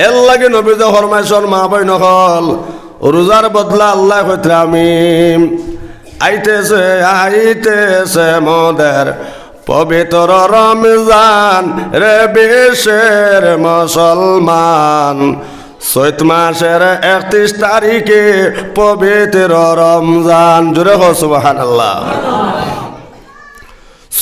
এরলাগি নবীজি ফরমাইছইন, মা বইন অকল, রোজার বদলা আল্লায় কইতরা আমি, আইতেছে, আইতেছে মোদের পবিত্র রমজান, রে বিশ্বের মুসলমান। চৈত মাসের একত্রিশ তারিখে পবিত্র রমজান। জোরে কও সুবহানাল্লাহ।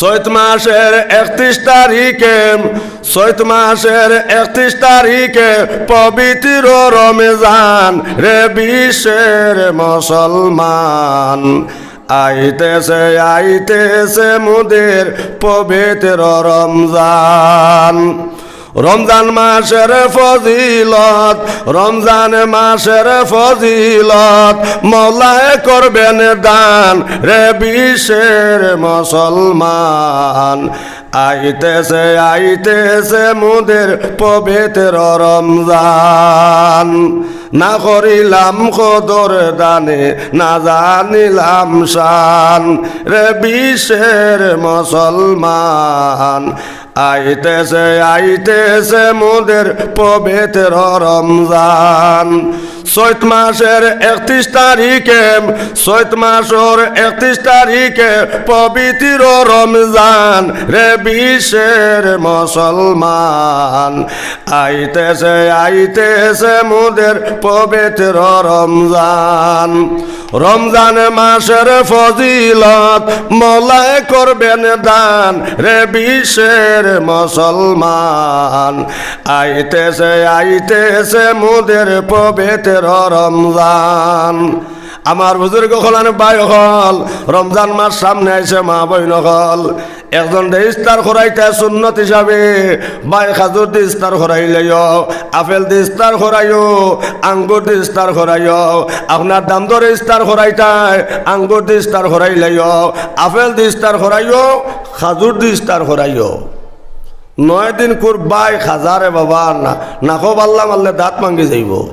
চৈত মাসের একত্রিশ তারিখে, চৈত মাসের একত্রিশ তারিখে পবিত্র রমজান, রে বিশ্বের মুসলমান। আইতেছে, আইতেছে মোদের পবিত্র রমজান। রমজান মাসের ফজিলত, রমজান মাসের ফজিলত, মওলায় করবেন দান, রে বিশ্বের মুসলমান। আইতেছে, আইতেছে মোদের পবিত্র রমজান। না করিলাম কদর দানে, না জানিলাম শান, রে বিশ্বের মুসলমান। আইতেছে, আইতেছে মোদের পবিত্র রমজান। চৈত মাসের একত্রিশ তারিখে, চৈত মাসের একত্রিশ তারিখে পবিত্র রমজান, রে বিশ্বের মুসলমান। আইতেছে, আইতেছে মোদের পবিত্র রমজান। রমজান মাসের ফজিলত মওলায় করবেন দান, রে বিশ্বের মুসলমান। আইতেছে, আইতেছে মোদের পবিত্র রমজান। আমার বুজুর্গ অকল, ভাই অকল, রমজান মাস সামনে আইছে, মা বইন অকল, একজনরে ইফতার করাইতা সুন্নত হিসাবে, ভাই খাজুর দি ইফতার করাইলাইও, আপেল দি ইফতার করাইও, আঙ্গুর দি ইফতার করাইও। আপনার দামদরে ইফতার করাইতায়, আঙ্গুর দি ইফতার করাইলাইও, আপেল দি ইফতার করাইও, খাজুর দি ইফতার করাইও। নয় দিন কুর ভাই খাজারে বাবা না, নাকো বাল্লা মারলে দাঁত ভাঙ্গি যাইবো।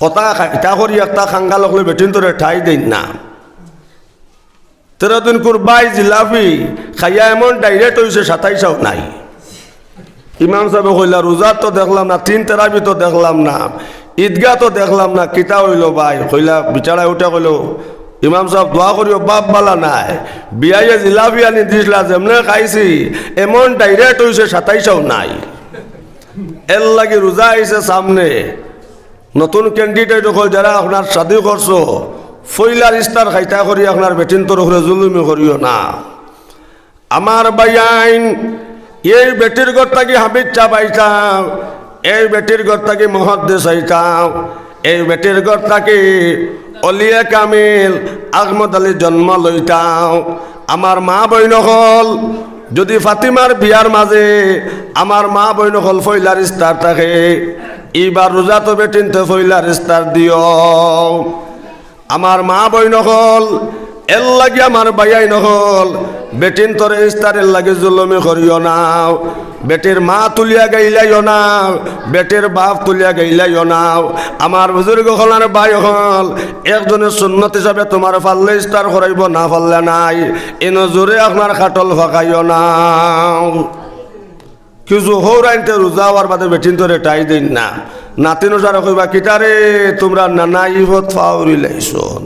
কথা খা-, ইতা করি একটা খাঙ্গাল অকলে বেটিন্তরে ঠাই দেইন না। তেরো দিন কুর ভাই জিলাপি খাইয়া এমন direct অইছে, সাতাইশাও নাই। ইমাম সাবে কইলা, "রোজাত তো দেখলাম না, তিন তেরাবি তো দেখলাম না, ঈদগা তো দেখলাম না, কিতা অইলো ভাই?" কইলা, বিচারায় উঠে কইলো, "ইমাম সাব, দোয়া করিও, বাপ বালা নায়। বিয়াইয়ে জিলাপি আনি দিছলা, যেমনে খাইছি, এমন direct অইছে, সাতাইশাও নাই।" এরলাগি রোজা আইছে সামনে। নতুন candidate অকল যারা আপনার শাদি করছো, ফইলার ইস্তার খাইতা করি আপনার বেটিন্তর উপরে জুলুমি করিও না। আমার ভাইয়াইন, এই বেটির ঘর থাকি হাফিজ সাব আইতা, এই বেটির ঘর থাকি মুহাদ্দিস আইতা, এই বেটির ঘর থাকি অলিয়ে কামিল আহমদ আলী জন্ম লইতা। আমার মা বইন অকল, যদি ফাতিমার বিয়ার মাঝে আমার মা বইন অকল ফইলার ইস্তার থাকে, ইবার রোজাত বেটিন্তে ফইলার ইস্তার দিও। আমার মা বইন অকল, এর লাগি আমার ভাইয়াইন অকল, বেটিন্তরে ইস্তারের লাগি জুলুমি করিও না। বেটির মা তুলিয়া গাইলাইও না, বেটির বাপ তুলিয়া গাইলাইও না। আমার বুজুর্গ অকল আর ভাই অকল, একজনের সুন্নত হিসাবে তুমার পারলে ইস্তার করাইবো, না পারলে নাই। ইনো জোরে আপনার খাটল ফাঁকাইও না। কিছু হউরাইন্তে রোজা অওয়ার বাদে বেটিন্তরে ঠাই দেইন না। নাতিন অসারে কইবা, "কিতারে তুমরা নানা ইফত ফাউরিলাইছো।"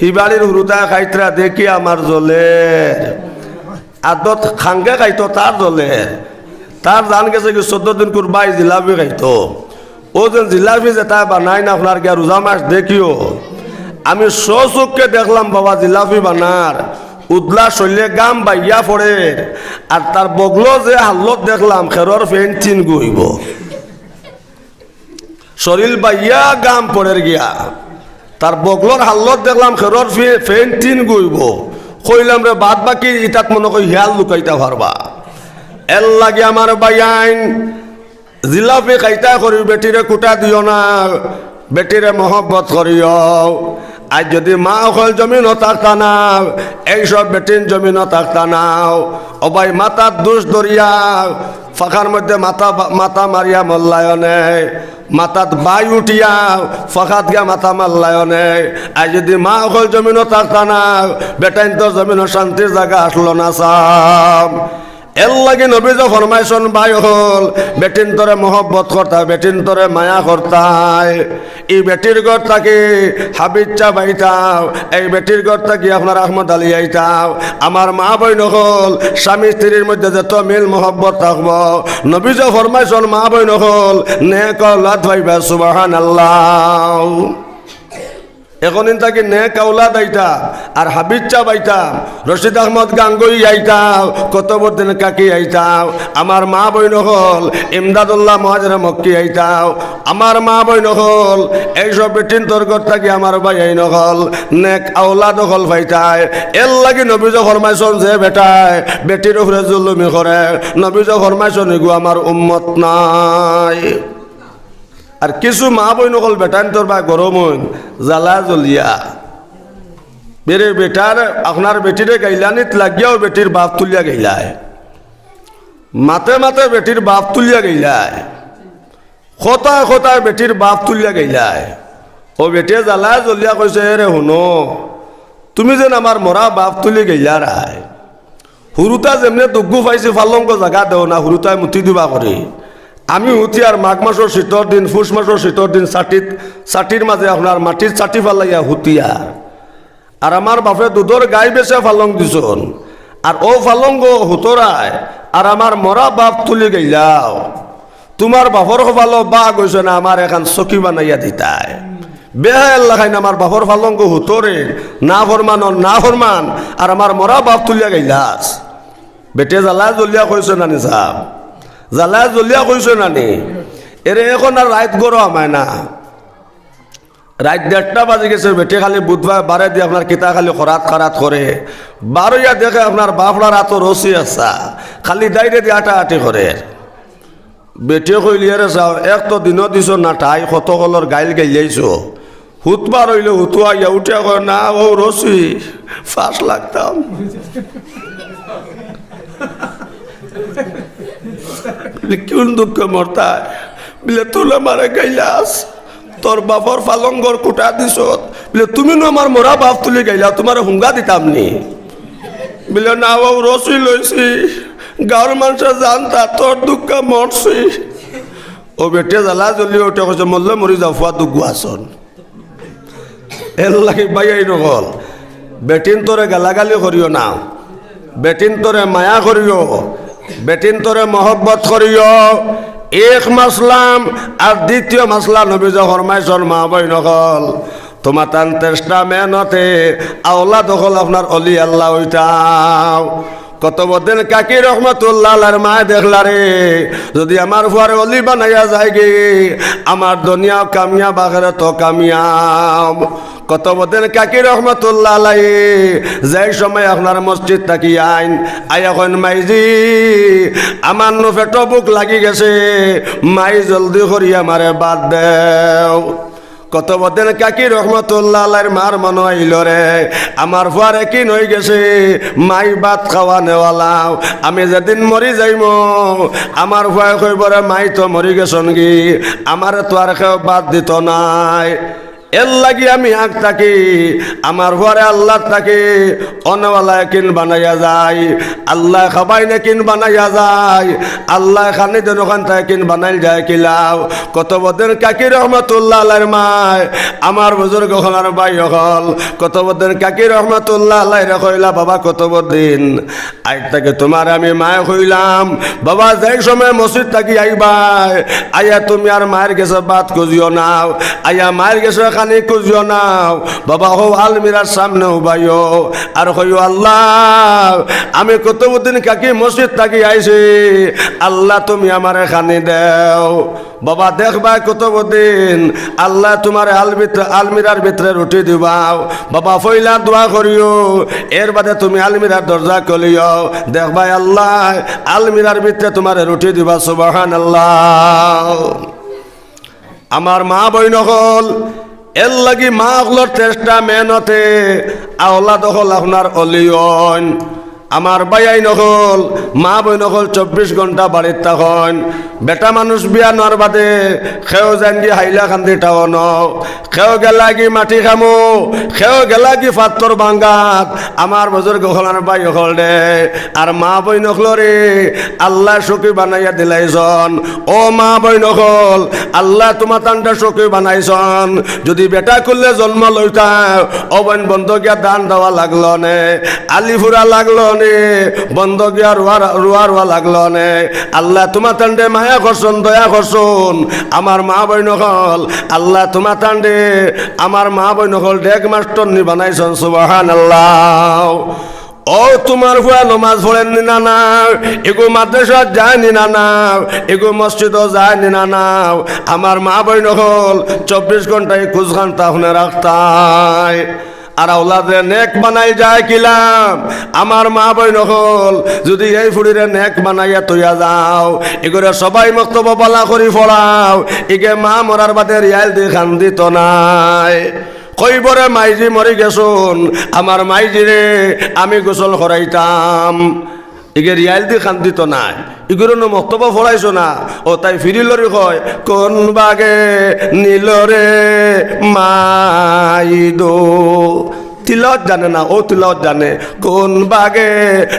হি বাড়ির হুরুতায় খাইতরা দেখি আমার জ্বলের। আদত খাঙ্গে খাইতো তার জ্বলের। তার জান গেছে কি চৌদ্দ দিন কুরবাই জিলাপি খাইতো। ও যে জিলাপি যেটা বানাইন আপনার গিয়া রোজা মাস দেখিও। আমি স্বচক্ষে দেখলাম বাবা জিলাপি বানার। উদলা শইলে গাম বাইয়া পড়ের, আর তার বগলো যে হালত দেখলাম, খেরর ফেন তিন গু অইবো। শরীল বাইয়া গাম পড়ের গিয়া, তার বগলোর হালত দেখলাম, খেরর ফে-, ফেন তিন গু অইবো। কইলাম রে, বাদ বাকি ইতাত মনো করি হিয়াল লুকাইতা পারবা। এর লাগি আমার ভাইয়াইন, জিলাপি খাইতা করি বেটিরে কুটা দিও না, বেটিরে মহব্বত করিও। আর যদি মা অকল জমিনো থাকতা না, এইসব বেটিন জমিনো থাকতা না। ও ভাই, মাথাত দুষ ধরিয়া ফাঁকার মধ্যে মাথা বা-, মাথা মারিয়া মল্লায়নে, মাথাত বাই উঠিয়া ফাঁকাত গিয়া মাথা মাল্লায়নে। আর যদি মা অকল জমিনো থাকতা না, বেটাইন্তর জমিনো শান্তির জাগা আসলো না সাব। এর লাগি নবীজি ফরমাইছন, ভাই অকল, বেটিন্তরে মহব্বত করতায়, বেটিন্তরে মায়া করতায়। ই বেটির ঘর থাকি হাফিজ সাব আইতা, এই বেটির ঘর থাকি আপনার আহমদ আলী আইতা। আমার মা বইন অকল, স্বামী স্ত্রীর মধ্যে যত মিল মহব্বত থাকবো, নবীজি ফরমাইছন, মা বইন অকল, নেক আওলাদ পাইবা। সুবহানাল্লাহ। এখন ইন থাকি নেক আওলাদ আইতা, আর হাফিজ সাব আইতা, রশিদ আহমদ গাঙ্গুই আইতা, কুতুবউদ্দিন কাকি আইতা, আমার মা বইন অকল, ইমদাদুল্লাহ মুহাজিরে মক্কি আইতা, আমার মা বইন অকল, এইসব বেটিন্তর ঘর থাকি আমার ভাইয়াইন অকল, নেক আওলাদ অকল পাইতায়। এর লাগি নবীজি ফরমাইছন যে বেটায় বেটির উপরে জুলুমি করে, নবীজি ফরমাইছন ইগু আমার উম্মত নায়। আর কিছু মা বইন অকল বেটাইন্তর বায় গরম অইন, জ্বালা জ্বলিয়া। বেরে বেটার, আপনার বেটিরে গাইলানিত লাগিয়াও বেটির বাপ তুলিয়া গাইলায়। মাতে মাতে বেটির বাপ তুলিয়া গাইলায়। কথায় কথায় বেটির বাপ তুলিয়া গাইলায়। ও বেটিয়ে জ্বালা জ্বলিয়া কইছে, "এরে হুনো, তুমি যেন আমার মরা বাপ তুলি গাইলারায়।" হুরুতা যেমনে দুগ্গু পাইছি, ফালঙ্গ জাগা দেও না, হুরুতায় মুতি দিবা করি। আমি হুতিয়ার মাঘ মাসর শীতর দিন, পুষ মাসর শীতর দিন, চাটিত, চাটির মাঝে আপনার মাটির চাটি ফালাইয়া হুতিয়ার। আর আমার বাপে দুধর গাই বেচে ফালং দিছন। আর ও ফালঙ্গ হুতরায়, আর আমার মরা বাপ তুলি গাইলাও। তুমার বাপর কপালো বাঘ অইছে না, আমার এখান চকি বানাইয়া দিতায়। বেহায়ার লাখাইন আমার বাপর ফালঙ্গ হুতরে, না ফরমান, না ফরমান, আর আমার মরা বাপ তুলিয়া গাইলাস। বেটে জ্বালা জ্বলিয়া কইছে নানি সাব, জ্বালা জ্বলিয়া কইছে নানি। এরে এখন আর রাইত গরো আমায় না। রাইত দেড়টা বাজি গেছে, বেটি খালি বুধবার বারে দি আপনার কিতা খালি খরাত খরাত করে। বারইয়া দেখে আপনার বাফড়ার আতো রশি আসা, খালি দাইরে দি আটাআটি করে। বেটিয়ে কইলি, "এরে চাও, এক তো দিনও দিছো না ঠাই, কত কলর গাইল গাইলাইছো। হুতবার অইলে হুতুয়া ইয়া উঠিয়া কয়, 'না, ও রশি, ফাঁস লাগতাম।' বলে, 'কোন দুঃখে মরতায়?' বলে, 'তুলে মারে গাইলাস, তোর বাপর ফালঙ্গর কুটা দিছত।' বলে, 'তুমি নু আমার মরা বাপ তুলি গাইলা, তুমারে হুঙ্গা দিতাম নি?' বলে, 'না, ও রশি লইছি, গাঁওর মানষে জানতা তোর দুঃখে মরছি।' ও বেটে জ্বালা জ্বলি উঠে কইছে, 'মরলে মরি যাও, ফুয়া দুগ্গু আছন।' এর লাগি ভাইয়াইন অকল, বেটিন্তরে গালাগালি করিও না, বেটিন্তরে মায়া করিও, বেটিন্তরে মহব্বত করিও। এক মাসলাম। আর দ্বিতীয় মাসলা, নবীজি ফরমাইছন, মা বইন অকল, তুমাতান চেষ্টা মেহনতে আওলাদ অকল আপনার অলি আল্লাহ অইতাও। কুতুবউদ্দিন কাকি রহমতুল্লাহ আলাইহির মায় দেখলা রে, যুদি আমার ফুয়ারে অলি বানাইয়া যায়গি, আমার দুনিয়াও কামিয়াব, আখেরাতও কামিয়াব। কুতুবউদ্দিন কাকি রহমতুল্লাহ আলাইহি যেই সময় আপনার মসজিদ থাকি আইন, আইয়া কইন, "মাইজি, আমার নু পেটো ভুক লাগি গেছে, মাই জলদি করি আমারে ভাত দেও।" কুতুবউদ্দিন কাকি রহমতুল্লাহ আলাইহির মার মনো আইলো রে, আমার ফুয়ার একিন অইগেছে, মাই ভাত খাওয়ানেওয়ালা। আমি যেদিন মরি যাইমু, আমার ফুয়ায় কইবো রে, মাই তো মরি গেছইন গি, আমারে তো আর কেউ ভাত দিতো নায়। এরলাগি আমি আগ থাকি আমার ফুয়ারে আল্লার থাকি অনেওয়ালা একিন বানাইয়া যাই, আল্লায় খাবাইন একিন বানাইয়া যাই, আল্লায় খানি দেন অখানতা একিন বানাইল যায় কিলাও। কুতুবউদ্দিন কাকি রহমতুল্লাহ আলাইহির মায়, আমার বুজুর্গ অকল আর ভাই অকল, কুতুবউদ্দিন কাকি রহমতুল্লাহ আলাইহিরে কইলা, "বাবা কুতুবউদ্দিন, আইজ থাকি তুমারে আমি মায় কইলাম, বাবা, যেই সময় মসজিদ থাকি আইবায়, আইয়া তুমি আর মাইর গেছে ভাত খুজিও নাও, আইয়া মাইর গেছে খানি খুজিও নাও, বাবা, হউ আলমিরার সামনে উবাইও, আর কইও, 'আল্লাহ, আমি কুতুবউদ্দিন কাকি মসজিদ থাকি আইছি, আল্লাহ তুমি আমারে খানি দেও।'" বাবা, দেখবায় কুতুবউদ্দিন, আল্লায় তুমারে আলবিত-, আলমিরার ভিতরে রুটি দিবাও। বাবা, পয়লা দোয়া করিও, এরবাদে তুমি আলমিরার দরজা খুলিও। দেখবায় আল্লায় আলমিরার ভিতরে তুমারে রুটি দিবা। সুবহানাল্লাহ। আমার মা বইন অকল, এরলাগি মা অকলর চেষ্টা মেহনতে আওলাদ অকল আপনার অলি অইন। আমার ভাইয়াইন অকল, মা বইন অকল চব্বিশ ঘন্টা বাড়িত থাকইন। বেটা মানুষ বিয়া নেওয়ার বাদে কেউ যাইনগি হাইলাকান্দি টাউনো, কেউ গেলাগি মাটি কামো, কেউ গেলাগি পাত্থর ভাঙ্গাত। আমার বুজুর্গ অকল আর ভাই অকল রে, আর মা বইন অকলরে আল্লায় সুখী বানাইয়া দিলাইছইন। ও মা বইন অকল, আল্লায় তুমাতানরে সুখী বানাইছইন। যুদি বেটা কুলে জন্ম লইতা, অউ বইন বন্দো গিয়া ধান দেওয়া লাগলো নে, আলি ফুরা লাগলো নে, বন্দো গিয়া রুয়া, রুয়া রুয়া লাগলো নে। আল্লায় তুমাতানরে মায়া করছইন, দয়া করছইন। আমার মা বইন অকল, আল্লায় তুমাতানরে আমার মা বইন অকল ডেগ মাস্টরনি বানাইছইন। সুবহানাল্লাহ। ও তুমার ফুয়া নমাজ পড়ের নি না না, ইগু মাদ্রাসাত যায় নি না না, ইগু মসজিদো যায় নি না না। আমার মা বইন অকল চব্বিশ ঘন্টায় খুজখান তা হুনে রাখতায়। আর আওলাদরে নেক বানাই যায় কিলাম? আমার মা বইন অকল, যুদি এই ফুড়িরে নেক বানাইয়া থইয়া যাও, ইগুরে সবাই মক্তবো বালা করি পড়াও, ইগে মা মরার বাদে রিয়াইল দি কান্দিতো নায়। কইবো রে মাইজি মরি গেছইন, আমার মাইজিরে আমি গোসল করাইতাম। ইগে রিয়াইল দি কান্দিতো নায়, ইগুরে নু মক্তবো পড়াইছো না। অউ তাই ফিরিলরি কয়, "কোন বাগে নিল রে মাই দো।" তিলাওয়াত জানে না, অউ তিলাওয়াত জানে। "কোন বাগে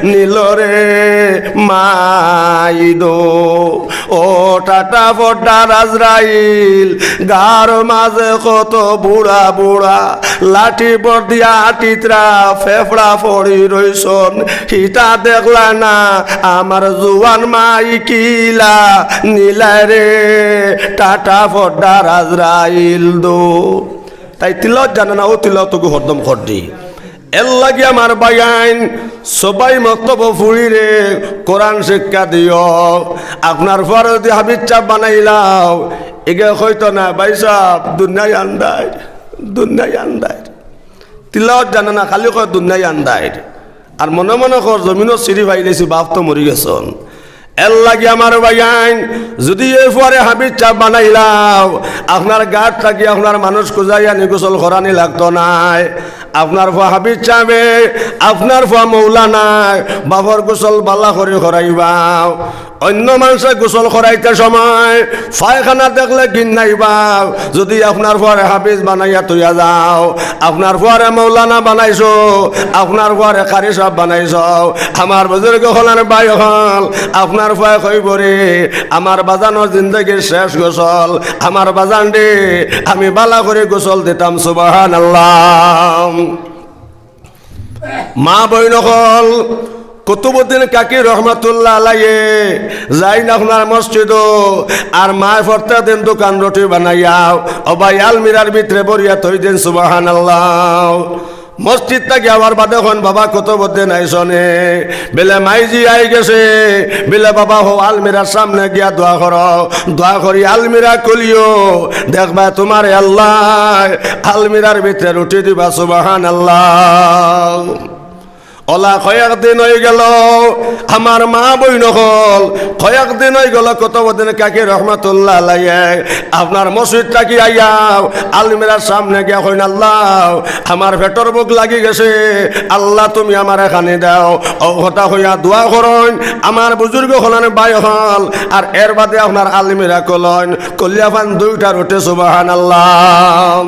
নিল রে মাই দো।" ও টাটা ফড্ডার আজরাইল, গার মাঝে কত বুড়া বুড়া, লাঠি বর দিয়া আটিতরা ফেফড়া ফড়ি রইছইন, হিটা দেখলা না আমার জুয়ান মাই কিলা নিলায় রে, টাটা ফড্ডার আজরাইল দো। তাই তিলাওয়াত জানে না, অউ তিলাওয়াত অগু হরদম করদি। এরলাগি আমার ভাইয়াইন, সবাই মক্তবো ফুড়িরে কোরআন শিক্ষা দিও। আপনার ফুয়ারে যুদি হাফিজ সাব বানাইলাও, ইগে কইতো না, "ভাইসাব, দুনিয়াই আন্দাইর, দুনিয়াই আন্দাইর।" তিলাওয়াত জানে না, খালি কয়, "দুনিয়াই আন্দাইর।" আর মনে মনে কর, "জমিনো সিঁড়ি পাইলাইছি, বাপ তো মরি গেছইন।" এরলাগি আমার ভাইয়াইন, যুদি এই ফুয়ারে হাফিজ সাব বানাইলাও, আপনার গাঁওত থাকি আপনার মানুষ খুজাইয়া আনি গোসল করানি লাগতো নায়। আপনার ফুয়া হাফিজ সাবে, আপনার ফুয়া মৌলানায়, বাপর গোসল বালা করি করাইবাও। অইন্য মানষে গোসল করাইতে সময় পায়খানা দেখলে ঘিন্নাইবাও। যুদি আপনার ফুয়ারে হাফিজ বানাইয়া থইয়া যাও, আপনার ফুয়ারে মৌলানা বানাইছো, আপনার ফুয়ারে কারি সাব বানাইছো, আমার বুজুর্গ অকল আর ভাই অকল, আপনার ফুয়ায় কইবো রে, "আমার বাজানর জিন্দেগির শেষ গোসল, আমার বাজানরে আমি বালা করি গোসল দিতাম।" সুবহানাল্লাহ। মা বইন অকল, কুতুবউদ্দিন কাকি রহমতুল্লাহ আলাইহি যাইন আপনার মসজিদো, আর মায় প্রত্যেক দিন দোকান রুটি বানাইয়া, ও ভাই, আলমিরার ভিতরে ভরিয়া থই দেইন। সুবহানাল্লাহ। মসজিদ থাকি আওয়ার বাদে কইন, "বাবা, কুতুবউদ্দিন আইছনি?" বিলে, "মাইজি আই গেছে।" বিলে, "বাবা, হউ আলমিরার সামনে গিয়া দোয়া করো, দোয়া করি আলমিরা খুলিও, দেখবায় তুমারে আল্লায় আলমিরার ভিতরে রুটি দিবা।" সুবহানাল্লাহ। অলা কয়েক দিন অইগেলো, আমার মা-বইন অকল, কয়েক দিন অইগেলো, কুতুবউদ্দিন কাকি রহমতুল্লাহ আলাইহি আপনার মসজিদ থাকি আইয়া আলমিরার সামনে গিয়া কইন, "আল্লাহ, আমার পেটর ভুক লাগি গেছে, আল্লাহ, তুমি আমারে খানি দেও।" অউ কথা কইয়া দোয়া করইন আমার বুজুর্গ অকল, ভাই অকল, আর এর বাদে আপনার আলমিরা খুলইন, খুলিয়া পাইন দুইটা রুটি। সুবহানাল্লাহ।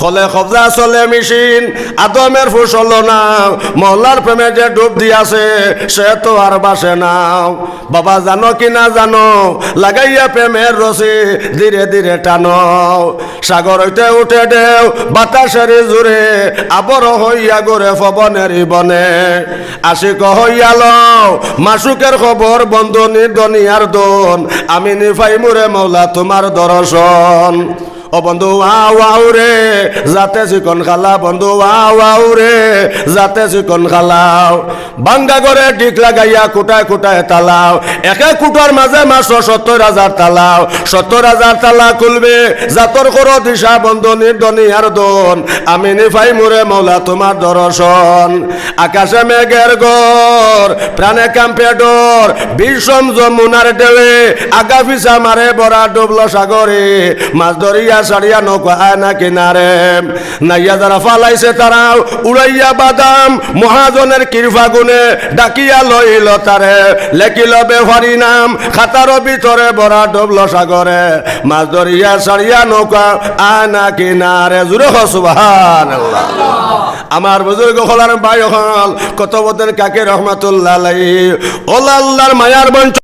কলে কবজা চলে মেশিন, আদমের ফুসল না, মওলার প্রেমে যে ডুব দিয়াছে, সে তো আর ভাসে না। বাবা, জানো কি না জানো, লাগাইয়া প্রেমের রশি ধীরে ধীরে টানো। সাগর অইতে উঠে ঢেউ বাতাসের জোরে, আবর হইয়া ঘুরে পবনের বনে। আশিক হইয়া লও মাশুকের খবর, বন্ধু নির্দনিয়ার দন, আমি নি পাইমুরে মওলা তুমার দর্শন। ও বন্ধু, আও আও রে, যাতে চিকন কালা, বন্ধু, আও আও রে, যাতে চিকন কালাও। ভাঙ্গা ঘরে ডিক লাগাইয়া কুটায় কুটায় তালাও। একে কুটার মাঝে মাত্র সত্তর হাজার তালাও। সত্তর হাজার তালা খুলবে, যাতর করো দিশা, বন্ধু নির্দনিয়ার দন, আমি নি পাইমুরে মওলা তুমার দর্শন। আকাশে মেঘের ঘর, প্রাণে কাঁপে ডর, বিষম যমুনার ঢেউয়ে, আগা পিছা মারে ভরা ডুবলো সাগরে, মাছ ধরিয়া ছাড়িয়া নৌকা আয় না কিনারে। নাইয়া যারা ফালাইছে তারাও উড়াইয়া বাদাম, মহাজনের কৃপা গুণে ডাকিয়া লইল তারে, লেখিল বেফারি নাম খাতার ভিতরে, ভরা ডুবলো সাগরে, মাছ ধরিয়া ছাড়িয়া নৌকা আয় না কিনারে। জোরে কও সুবহানাল্লাহ। আমার বুজুর্গ অকল আর ভাই অকল, কুতুবউদ্দিন কাকি রহমতুল্লাহ আলাইহি, অলা আল্লার মায়ার বঞ্চ-,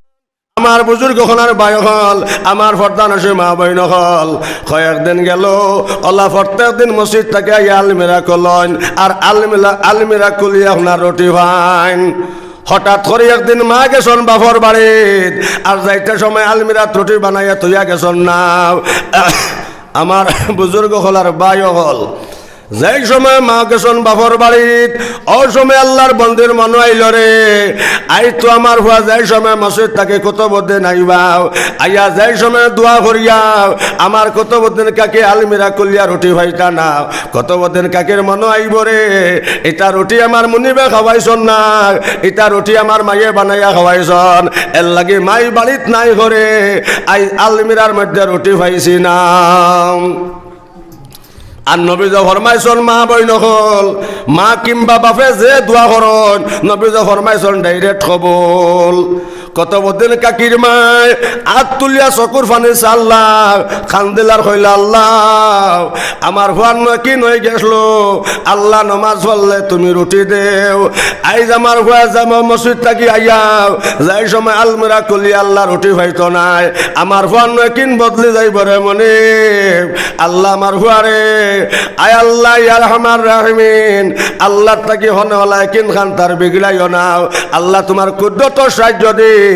আমার বুজুর্গ অকল আর ভাই অকল, আমার পর্দানশীন মা-বইন অকল, কয়েকদিন গেলো, অলা প্রত্যেক দিন মসজিদ থাকি আইয়া আলমিরা খুলইন, আর আলমিরা, আলমিরা খুলিয়া আপনার রুটি পাইন। হঠাৎ করি একদিন মা গেছইন বাপর বাড়িত, আর যাইতে সময় আলমিরাত রুটি বানাইয়া থইয়া গেছইন না। আমার বুজুর্গ অকল আর ভাই অকল, যেই সময় মা গেছইন বাপর বাড়িত, অউ সময় আল্লার বন্দির মনো আইলো রে, আইজ তো আমার ফুয়া যেই সময় মসজিদ থাকি কুতুবউদ্দিন আইবা, আইয়া যেই সময় দোয়া করিয়া আমার কুতুবউদ্দিন কাকি আলমিরা খুলিয়া রুটি পাইতা না, কুতুবউদ্দিন কাকির মনো আইবো রে, ইতা রুটি আমার মুনিবে খাওয়াইছইন না, ইতা রুটি আমার মায়ে বানাইয়া খাওয়াইছইন, এরলাগি মাই বাড়িত নাই ঘরে, আইজ আলমিরার মধ্যে রুটি পাইছি না। আর নবীজি ফরমাইছইন, মা-বইন অকল, মা কিংবা বাপে যে দোয়া করইন, নবীজি ফরমাইছইন direct কবুল। কুতুবউদ্দিন কাকির মায় আত তুলিয়া চকুর পানি ছাড়লা, কান্দিলা আর কইলা, "আল্লাহ, আমার ফুয়ার নয় কি নয় গেছলো, আল্লাহ নমাজ পড়লে তুমি রুটি দেও।" আইজ আমার ফুয়া যাইবো মসজিদ থাকি আইয়া, যাই সময় আলমিরা খুলি আল্লাহ রুটি পাইতো নায়। আমার ফুয়ার নয় কিন বদলি যাইবো রে মনিব। আল্লাহ আমার ফুয়ারে, আয় আল্লাহ, ইয়া আরহামার রাহিমিন, আল্লাহর থাকি হনে অলা একিন খান তার বিগড়াইও না। আল্লাহ তুমার কুদরতর সাহায্য দি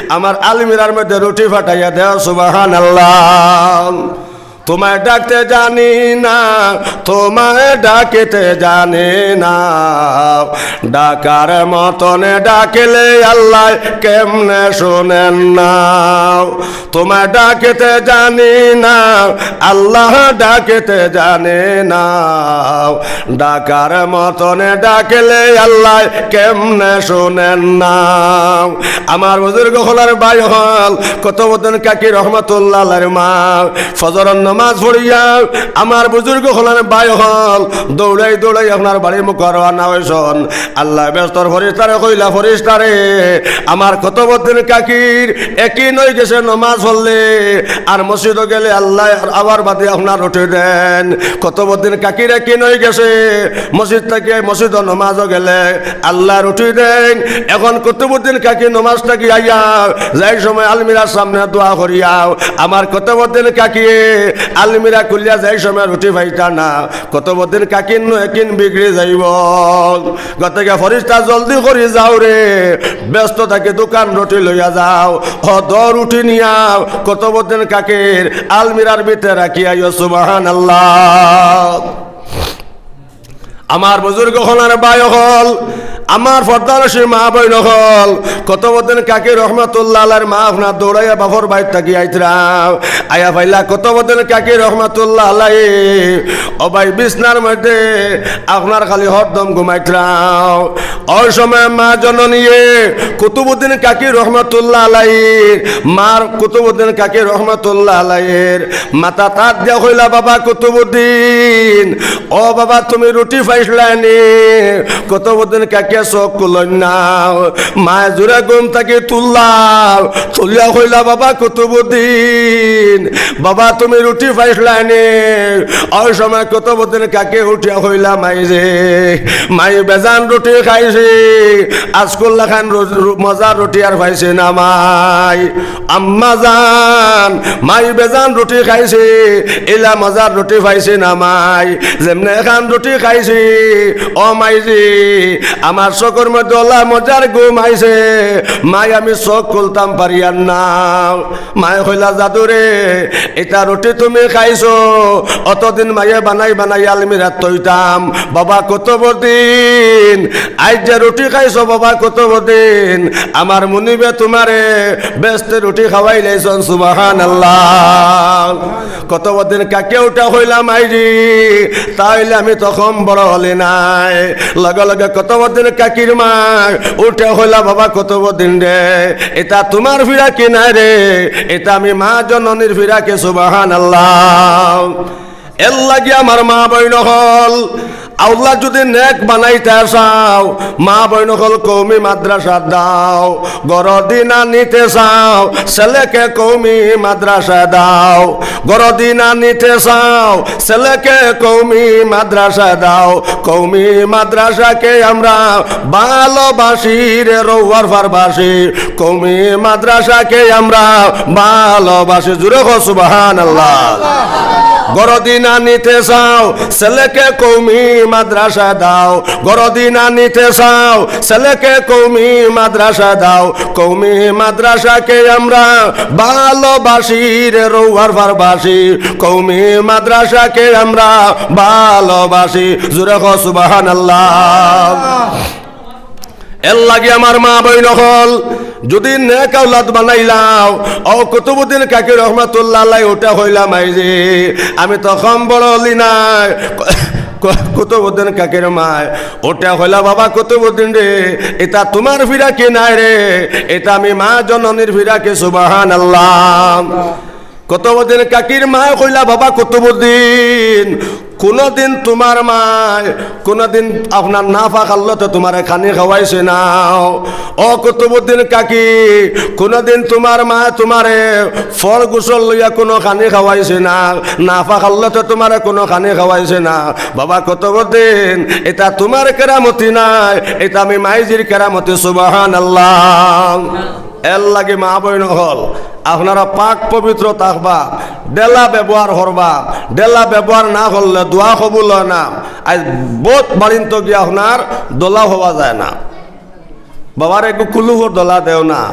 আমার আলমিরার মধ্যে রুটি ফাটাইয়া দেও, সুবহানাল্লাহ। তোমায় ডাকতে জানি না, তোমায় ডাকতে জানি না, ডাকার মতন ডাকলে আল্লাহ কেমনে শোনেন না? তোমায় ডাকতে জানি না, আল্লাহ ডাকতে জানি না, ডাকার মতন ডাকলে আল্লাহ কেমনে শোনেন না? আমার বুজুর্গ অকল আর ভাই অকল, কুতুবউদ্দিন কাকি রহমতুল্লাহ আলাইহির মা ফজরর নামাজ পড়িয়া আমার বুজুর্গ অকল আর ভাই অকল দৌড়াই দৌড়াই আপনার বাড়ি মুখা রওয়ানা অইছইন। আল্লায় বেহেস্তর ফিরিস্তারে কইলা, "ফিরিস্তারে, আমার কুতুবউদ্দিন কাকির একিন অইগেছে নামাজ পড়লে আর মসজিদো গেলে আল্লায় আবার বাদে আপনার রুটি দেন।" কুতুবউদ্দিন কাকির একিন অইগেছে, মসজিদ থাকি মসজিদো নমাজো গেলে আল্লায় রুটি দেইন। এখন কুতুবুদ্দিন কাকি নমাজ থাকি আইয়া যাই সময় আলমিরার সামনে দোয়া করিয়াও, আমার কুতুবুদ্দিন কাকি আলমিরা খুলিয়া যাই সময় রুটি পাইতা না। কুতুবুদ্দিন কাকির নু একিন বিগড়ি যাইবো। গতিকে ফিরিস্তা জলদি করি যাও রে, বেহেস্ত থাকি দুখান রুটি লইয়া যাও। হ, দো রুটি নিয়াও কুতুবুদ্দিন কাকির আলমিরার ভিতরে রাখিয়া আইও। সুবহানাল্লাহ। আমার বুজুর্গ অকল আর ভাই অকল, আমার পর্দানশীন মা বইন অকল, কুতুবুদ্দিন কাকি রহমতুল্লাহ আলাইহির মা আপনার দৌড়াইয়া বাপর বাড়ি থাকি আইতরা, আইয়া পাইলা কুতুবুদ্দিন কাকি রহমতুল্লাহ আলাইহি, ও ভাই, বিছনার মধ্যে আপনার খালি হরদম ঘুমাইতরা। ওই সময় মা জননীয়ে কুতুবুদ্দিন কাকি রহমতুল্লাহ আলাইহির, মার কুতুবুদ্দিন কাকি রহমতুল্লাহ আলাইহির মাথাত আত দিয়া কইলা, "বাবা কুতুবুদ্দিন, ও বাবা, তুমি রুটি পাইছলায় নি?" কুতুবুদ্দিন কাকিয়ে চোখ খুলইন না। মায় জোরে ঘুম থাকি তুললা, তুলিয়া কইলা, "বাবা কুতুবুদ্দিন, বাবা তুমি রুটি পাইছলায় নি?" ওই সময় কুতুবুদ্দিন কাকি উঠিয়া কইলা, "মাই রে, মাই বেজান রুটি খাইছি, আজকুর লাখান রু-, রু-, মজার রুটি আর পাইছি না মাই।" আম্মা জান, মাই বেজান রুটি খাইছি, ইলা মজার রুটি পাইছি না মাই। যেমনে এখান রুটি খাইছি, ও মাইজি, আমার চোখর মধ্যে অলা মজার ঘুম আইছে, মাই আমি চোখ খুলতাম পারিয়ার না। মাই কইলা, "জাদুরে, ইতা রুটি তুমি খাইছো, অতদিন মায়ে বানাই বানাই আলমিরাত থইতাম। বাবা কুতুবুদ্দিন, আইজ যে রুটি খাইছো বাবা কুতুবুদ্দিন, আমার মুনিবে তুমারে বেহেস্তে রুটি খাওয়াইলাইছইন।" সুবহানাল্লাহ। কুতুবুদ্দিন কাকিয়ে উঠিয়া কইলা, "মাইজি, তাইলে আমি তো কম বড় অলি নায়।" লগে লগে কুতুবুদ্দিন কাকির মায় উঠিয়া কইলা, "বাবা কুতুবুদ্দিন রে, ইতা তুমার ফিরাকি নায় রে, ইতা আমি মা জননীর ফিরাকি।" সুবহানাল্লাহ। এরলাগি আমার মা বইন অকল, আল্লায় যুদি নেক বানাইতা চাও, মা বইন অকল, কওমি মাদ্রাসা দাও। ঘরদি না নিতে চাও, ছেলেকে কওমি মাদ্রাসা দাও। ঘরদি না নিতে চাও, ছেলেকে কওমি মাদ্রাসা দাও। কওমি মাদ্রাসাকে আমরা ভালোবাসি রে রৌয়ার ফারবাসী, কওমি মাদ্রাসাকে আমরা ভালোবাসি। জোরে কও সুবহানাল্লাহ। ঘরদি না নিতে চাও, ছেলেকে কওমি মাদ্রাসা দাও। ঘরদি না নিতে চাও, ছেলেকে কওমি মাদ্রাসা দাও। কওমি মাদ্রাসাকে আমরা ভালোবাসি রে রৌয়ার ফারবাসী, কওমি মাদ্রাসাকে আমরা ভালোবাসি। জোরে কও সুবহানাল্লাহ। এরলাগি আমার মা বইন অকল, যুদি নেক আওলাদ বানাইলাও, ও কুতুবুদ্দিন কাকি রহমতুল্লাহ আলাইহি উঠিয়া কইলা, "মাইজি, আমি তো কম বড় অলি নায়।" ক-, কুতুবুদ্দিন কাকির মায় উঠিয়া কইলা, "বাবা কুতুবুদ্দিন রে, ইতা তুমার ফিরাকি নায় রে, ইতা আমি মা জননীর ফিরাকি।" সুবহানাল্লাহ। কুতুবুদ্দিন কাকির মায় কইলা, "বাবা কুতুবুদ্দিন, কুনুদিন তুমার মায় কুনুদিন আপনার নাফাক আল্লতে তুমারে খানি খাওয়াইছে না। ও কুতুবুদ্দিন কাকি, কুনুদিন তুমার মায় তুমারে ফর গোসল লইয়া কুনু খানি খাওয়াইছে না, নাফাক আল্লতে তুমারে কুনু খানি খাওয়াইছে না। বাবা কুতুবুদ্দিন, ইতা তুমার কেরামতি নায়, ইতা আমি মাইজির কেরামতি।" সুবহানাল্লাহ। এরলাগি মা বইন অকল, আপনারা পাক পবিত্র থাকবা, ঢেলা ব্যবহার করবা, ঢেলা ব্যবহার না করলে দোয়া কবুল অয় না। আইজ বউত বাড়িন্ত গিয়া আপনার ঢেলা পাওয়া যায় না। বাবারে এগু কুলুফর ঢেলা দেও না,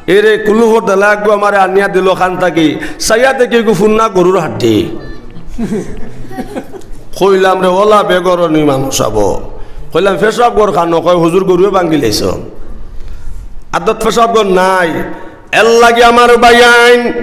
এরে কুলুফর ঢেলা এগু আমারে আনিয়া দিলো খান থাকি, চাইয়া দেখি এগু ফুন্না গরুর হাড্ডি। কইলাম রে, অলা বেগরনি মানুষ আবো। কইলাম, "পেশাব ঘর খানো?" কয়, "হুজুর, গরুয়ে ভাঙ্গিলাইছে।" আদত পেশাব ঘর নাই। এরলাগি আমার ভাইয়াইন,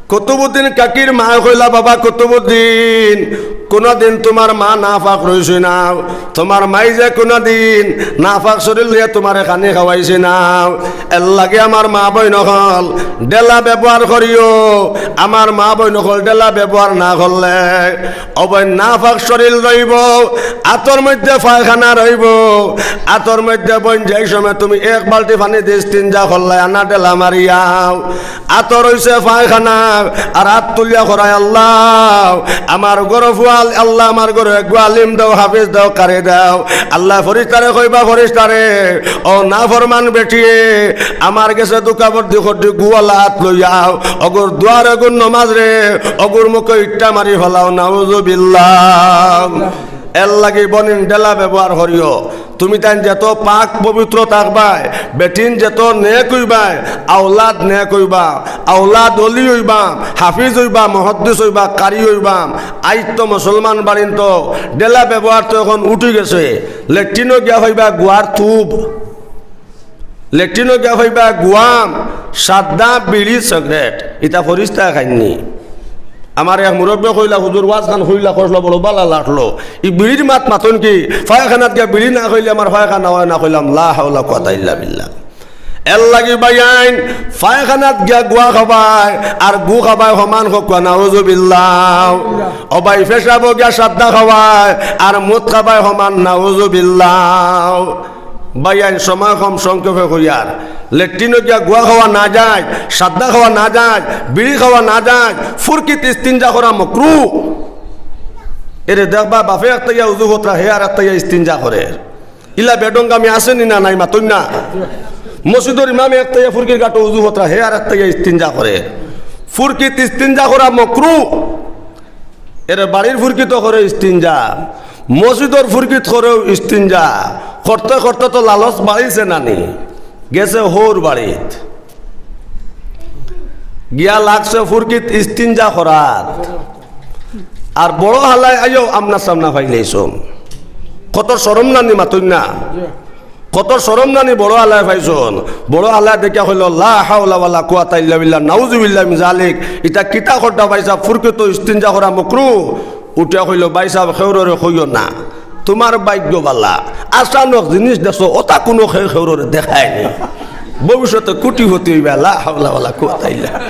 কুতুবুদ্দিন কাকির মায় কইলা, "বাবা কুতুবুদ্দিন, কুনুদিন তুমার মা নাফাক রইছে না, তুমার মাইজে কুনুদিন নাফাক শরীল লইয়া তুমারে খানি খাওয়াইছে না।" এরলাগি আমার মা বইন অকল, ঢেলা ব্যবহার করিও। আমার মা বইন অকল, ঢেলা ব্যবহার না করলে অবইন নাফাক শরীল রইবো, আতর মধ্যে পায়খানা রইবো। আতর মধ্যে বইন যেই সময় তুমি এক বালটি পানি দিয়া ইস্তিঞ্জা করলায়, আনা ঢেলা মারিয়াও, আতর অইছে পায়খানা, আর আত তুলিয়া করায়, "আল্লাহ, আমার ঘরর ফুয়া আল-, আল্লাহ, আমার ঘরো এগু আলিম দেও, হাফিজ দেও, কারি দেও। আল্লায় ফিরিস্তারে কইবা, ফিরিস্তারে, অউ নাফরমান বেটিয়ে আমার গেছে দুকাবর দি খড্ডি গুয়ালা আত লইয়াও, অগুর দুয়ার অগুর নমাজরে, অগুর মুখো ইট্টা মারি ফালাও, নাউজুবিল্লাহ। এরলাগি বনিন ঢেলা ব্যবহার করিও। তুমিতাইন যেতো পাক পবিত্র থাকবায়, বেটিন যেতো নেক অইবায়, আওলাদ নেক অইবা, আওলাদ অলি অইবা, হাফিজ অইবা, মুহাদ্দিস অইবা, কারি অইবা। আইজ তো মুসলমান বাড়িন তো ঢেলা ব্যবহার তো অখন উঠি গেছে। লেট্রিনো গিয়া পাইবা গুয়ার তুব, লেট্রিনো গিয়া পাইবা গুয়া, সাদা বিড়ি, সিগারেট, ইতা ফিরিস্তায় খাইননি। আমার এক মুরব্বিয়ে কইলা, হুজুর ওয়াজখান কইলা, কষলো, বড় ভালা লাগলো। ই বিড়ির মাত মাতইন কি? পায়খানাত গিয়া বিড়ি না খাইলে আমার পায়খানা অয় না। কইলাম, লা হাওলা কুওয়াতা ইল্লা বিল্লাহ। এরলাগি ভাইয়াইন, পায়খানাত গিয়া গুয়া খাবায় আর গু খাবায় সমান, কউক্কা নাউজুবিল্লাহ। ও ভাই, পেশাবো গিয়া সাদা খাবায় আর মুত খাবায় সমান, নাউজুবিল্লাহ। ভাইয়াইন, সময় কম, সংক্ষেপে কইয়ার। লেট্রিনো গিয়া গুয়া খাওয়া নাজায়েজ, সাদা খাওয়া নাজায়েজ, বিড়ি খাওয়া নাজায়েজ, ফুরকিত ইস্তিনজা করা মকরু। এরে দেখবা, বাফে একটাইয়া উজু করতরা, হে আরেকটাইয়া ইস্তিনজা করের। ইলা বেঢঙ্গামি আছেনি না নাই, মাতইন না? মসজিদর ইমামে একটাইয়া ফুরকির ঘাটো উজু করতরা, হে আরেকটাইয়া ইস্তিনজা করের। ফুরকিত ইস্তিনজা করা মকরু। এরে বাড়ির ফুরকিতো করে ইস্তিনজা, মসজিদর ফুরকিত করেও ইস্তিনজা। করতে করতে তো লালচ বাড়িছে নানি, গেছে হউর বাড়িত, গিয়া লাগছে ফুরকিত ইস্তিনজা করাত। আর বড় হালায় আইয়াও আমনা সামনা পাইলাইছইন। কত শরম নানি, মাতইন না? কত শরম নানি বড় হালায় পাইছইন। বড় হালায় দেখিয়া কইলো, লা হাওলা ওয়ালা কুওয়াতা ইল্লা বিল্লাহ, নাউজুবিল্লাহ মিন জালিক। ইতা কিতা কররা ভাইসাব, ফুরকিতো ইস্তিনজা করা মকরু। উঠিয়া কইলো, ভাইসাব, কেউররে কইও না, তুমার ভাইগ্য ভালা, আচানক জিনিস দেখছো, অতা কুনু কেউ কেউররে দেখায়নি। ভবিষ্যতে কোটিপতি অইবা, লা হাওলা ওয়ালা কুওয়াতা ইল্লা।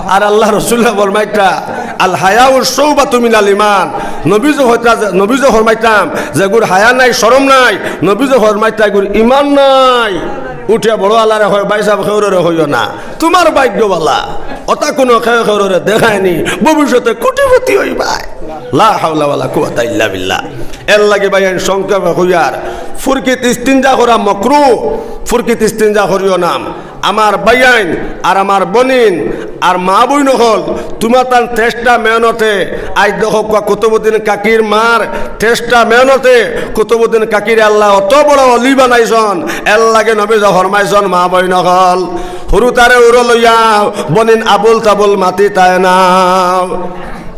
আর আল্লার রসুলে ফরমাইতরা, আল হায়াউ শুবাতুম মিনাল ঈমান। নবীজিয়ে কইতরা, নবীজিয়ে ফরমাইতরা, যেগুর হায়া নাই, শরম নাই, নবীজিয়ে ফরমাইতরা, এগুর ঈমান নাই। উঠিয়া বড় হালারে কয়, ভাইসাব, কেউররে কইও না, তুমার ভাইগ্য ভালা, অতা কুনু কেউ কেউররে দেখায়নি, ভবিষ্যতে কোটিপতি অইবায়। লা হাওলা ওয়ালা কুওয়াতা ইল্লা বিল্লাহ। এরলাগি ভাইয়াইন, সংক্ষেপে কইয়ার, ফুরকিত ইস্তিনজা করা মকরু, ফুরকিত ইস্তিনজা করিও না। আমার ভাইয়াইন আর আমার বনিন আর মা-বইন অকল, তুমাতান চেষ্টা মেহনতে, আইজ দেখউক্কা কুতুবউদ্দিন কাকির মার চেষ্টা মেহনতে কুতুবউদ্দিন কাকিরে আল্লায় অত বড় অলি বানাইছইন। এরলাগি নবীজিয়ে ফরমাইছইন, মা-বইন অকল, হুরুতারে উরো লইয়া বনিন আবুল-তাবুল মাতিতায় না।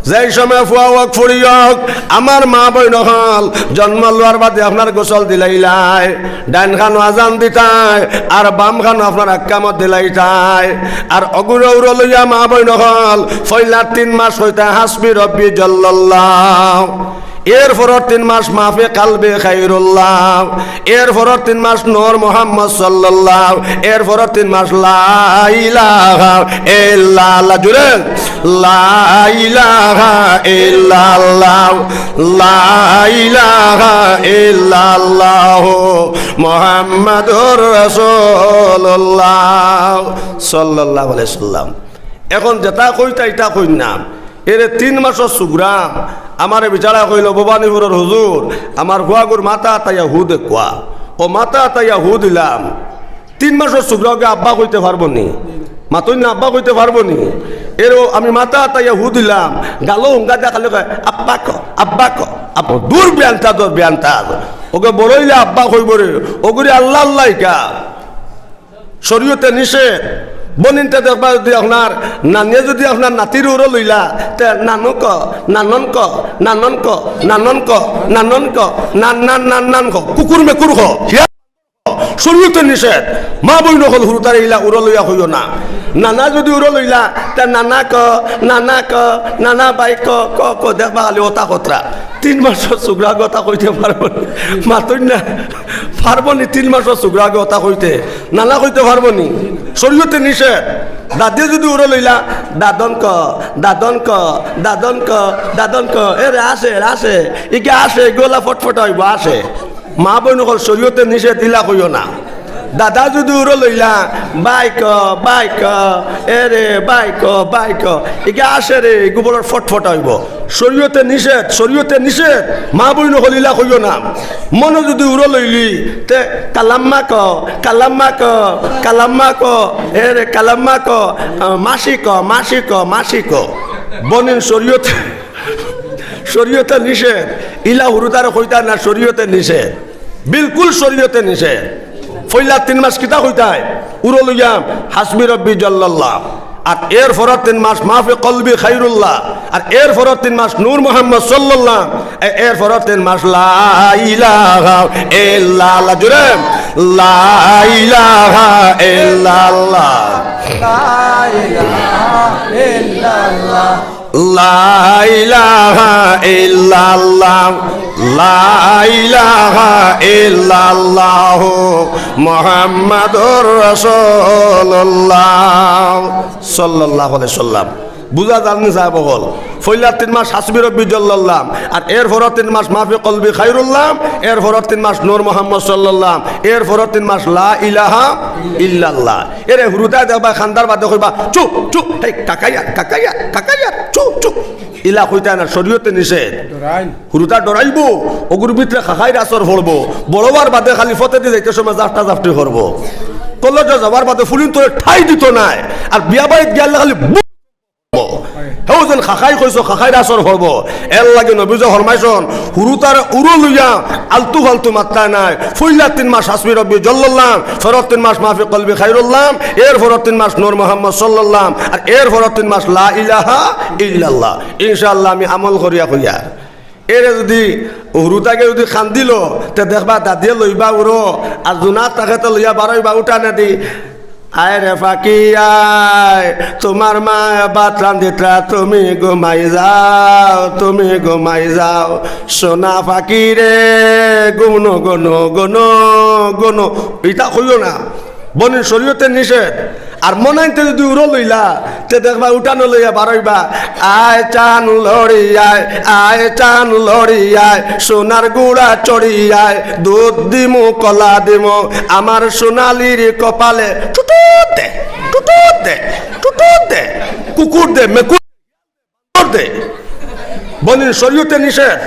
যেই সময় ফুয়া অউক ফুড়ি অউক, আমার মা-বইন অকল, জন্ম লওয়ার বাদে আপনার গোসল দিলাইলায়, ডাইন কানো আজান দিতায়, আর বাম কানো আপনার আহকামত দিলাইতায়। আর অগুরে উরো লইয়া মা-বইন অকল, পয়লার তিন মাস কইতায় হাসবি রব্বি জাল্লাল্লাহ, এর পরর তিন মাস মাফে কালবে খাইরুল্লাহ, এর পরর তিন মাস নূর মুহাম্মদ সাল্লাল্লাহ, এর পরর তিন মাস লা ইলাহা ইল্লাল্লাহ। জোরে, লা ইলাহা ইল্লাল্লাহ, লা ইলাহা ইল্লাল্লাহ, মুহাম্মাদুর রাসূলুল্লাহ সাল্লাল্লাহু আলাইহি ওয়াসাল্লাম। অখন যেতা কইতা ইতা কইন না। এরে তিন মাসর সুগরা আমারে বেচারায় কইলো, ভবানীপুরর হুজুর, আমার ফুয়াগুর মাথা আতাইয়া হু দেখউক্কা। অউ মাথা আতাইয়া হু দিলাম। তিন মাসর সুগরা অগে আব্বা কইতে পারবো নি? মাতইন না, আব্বা কইতে পারবো নি? এরে আমি মাথা আতাইয়া হু দিলাম, গালো হুঙ্গা দিয়া খালি কয়, "আব্বা ক, আব্বা ক, আব্বা।" দূর বেআন্তাজ, দূর বেআন্তাজ। অগে বড় অইলে আব্বা কইবো রে, অগুরে আল্লাহ আল্লাহ ইকা। শরীয়তে নিষেধ। বনিন্তে দেখবা যুদি আপনার নানিয়ে যুদি আপনার নাতিরে উরো লইলা, তে নানু ক, নানন ক, নানন ক, নানন ক, নানন ক, নান, নান, নান, নান ক, কুকুর মেকুর ক। হিয়া শরীয়তে নিষেধ। মা-বইন অকল হুরুতারে ইলা উরো লইয়া কইও না। নানা যুদি উরো লইলা, তে নানা ক, নানা ক, নানা বাই ক, ক, ক, দেখবা খালি অতা কতরা। তিন মাসর সুগরা অগে অতা কইতে পারবো নি? মাতইন না। পারবো নি তিন মাসর সুগরা অগে অতা কইতে? নানা কইতে পারবো নি? শরীয়তে নিষেধ। দাদিয়ে যুদি উরো লইলা, দাদন ক, দাদন ক, দাদন ক, দাদন ক, এরে আসে, এরে আসে, ইগে আসে, গলা ফটফটা অইবো, আসে। মা-বইন অকল শরীয়তে নিষেধ, ইলা কইও না। দাদা যুদি উরো লইলা, "ভাই ক, ভাই ক, এ রে, ভাই ক, ভাই ক", ইগু আসে রে, ইগু বড় ফটফটা অইবো। শরীয়তে নিষেধ, শরীয়তে নিষেধ। মা-বইন অকল ইলা কইও না। মনো যুদি উরো লইলি, তে "কালাম্মা ক, কালাম্মা ক, কালাম্মা ক, এ রে কালাম্মা ক, আ, মাসি ক, মাসি ক, মাসি ক।" বইন, শরীয়তে, শরীয়তে নিষেধ। ইলা হুরুতারে কইতা না, শরীয়তে নিষেধ। বিলকুল শরীয়তে নিষেধ। পয়লা তিন মাস কিতা কইতায়? উরো লইয়া হাসবি রব্বি জাল্লাল্লাহ। আর এর পরর তিন মাস মাফি কলবি খাইরুল্লাহ। আর এর পরর তিন মাস নূর মোহাম্মদ সাল্লাল্লাহ। এ-, এর পরর তিন মাস লা ইলাহা ইল্লাল্লাহ। জোরে, লা ইলাহা ইল্লাল্লাহ। লা ইলাহা ইল্লাল্লাহ। লা ইলাহা ইল্লাল্লাহ, লা ইলাহা ইল্লাল্লাহ, মুহাম্মাদুর রাসূলুল্লাহ সাল্লাল্লাহু আলাইহি সাল্লাম। বুঝা যার নি সাহেব অকল? পয়লা তিন মাস হাসবি রব্বি জাল্লাল্লাহ, আর এর পরর তিন মাস মাফি কলবি খাইরুল্লাহ, এর পরর তিন মাস নূর মোহাম্মদ সাল্লাল্লাহ, এর পরর তিন মাস লা ইলাহা ইল্লাল্লাহ। এরে হুরুতায় দেখবা কান্দার বাদে কইবা, "চুপ, চুপ, হেই, কাকাইয়া, কাকাইয়া, কাকাইয়া, চুপ, চুপ।" ইলা কইতায় না, শরীয়তে নিষেধ। ডরাইন। হুরুতা ডরাইবো, অগুর ভিতরে খাখাইর আসর পড়বো। বড় অওয়ার বাদে খালি ফতেদি যাইতে সময় জাফটা জাফটি করবো। কলেজো যাওয়ার বাদে ফুলিন তোরে ঠাই দিতো নায়। আর বিয়া বাড়িত গেলে খালি বু-, হেউ যেন খাখাই কইছো, খাখাইর আসর পড়বো। এর লাগি নবীজি ফরমাইছইন, হুরুতারে উরো লইয়া আলতু ফালতু মাততায় নায়। পয়লা তিন মাস হাসবি রব্বি জাল্লাল্লাহ, পরর তিন মাস মাফি কলবি খাইরুল্লাহ, এর পরর তিন মাস নূর মোহাম্মদ সাল্লাল্লাহ, আর এর পরর তিন মাস লা ইলাহা ইল্লাল্লাহ। ইনশাআল্লাহ আমি আমল করিয়া কইয়ার। এরে যুদি হুরুতাকে যুদি কান্দিলো, তে দেখবা দাদিয়ে লইবা উরো, আর জুনা তাকে তো লইয়া বারইবা উঠানেদি। "আয় রে ফাকি আয়, তুমার মায় ভাত রান্দিতরা, তুমি ঘুমাই যাও, তুমি ঘুমাই যাও। সোনা ফাকি রে, গুনো গুনো গুনো গুনো।" ইতা কইও না, বইন, শরীয়তে নিষেধ। আর মনাইন্তে যুদি উরো লইলা, তে দেখবা উঠানো লইয়া বারইবা, "আয় চান লড়ি আয়, আয় চান লড়ি আয়, সোনার গুড়া চড়ি আয়, দুধ দিমু কলা দিমু, আমার সোনালির কপালে।" টুটুত দে, টুটুত দে, টুটুত দে, কুকুর দে, মেকুর দে। বইন, শরীয়তে নিষেধ।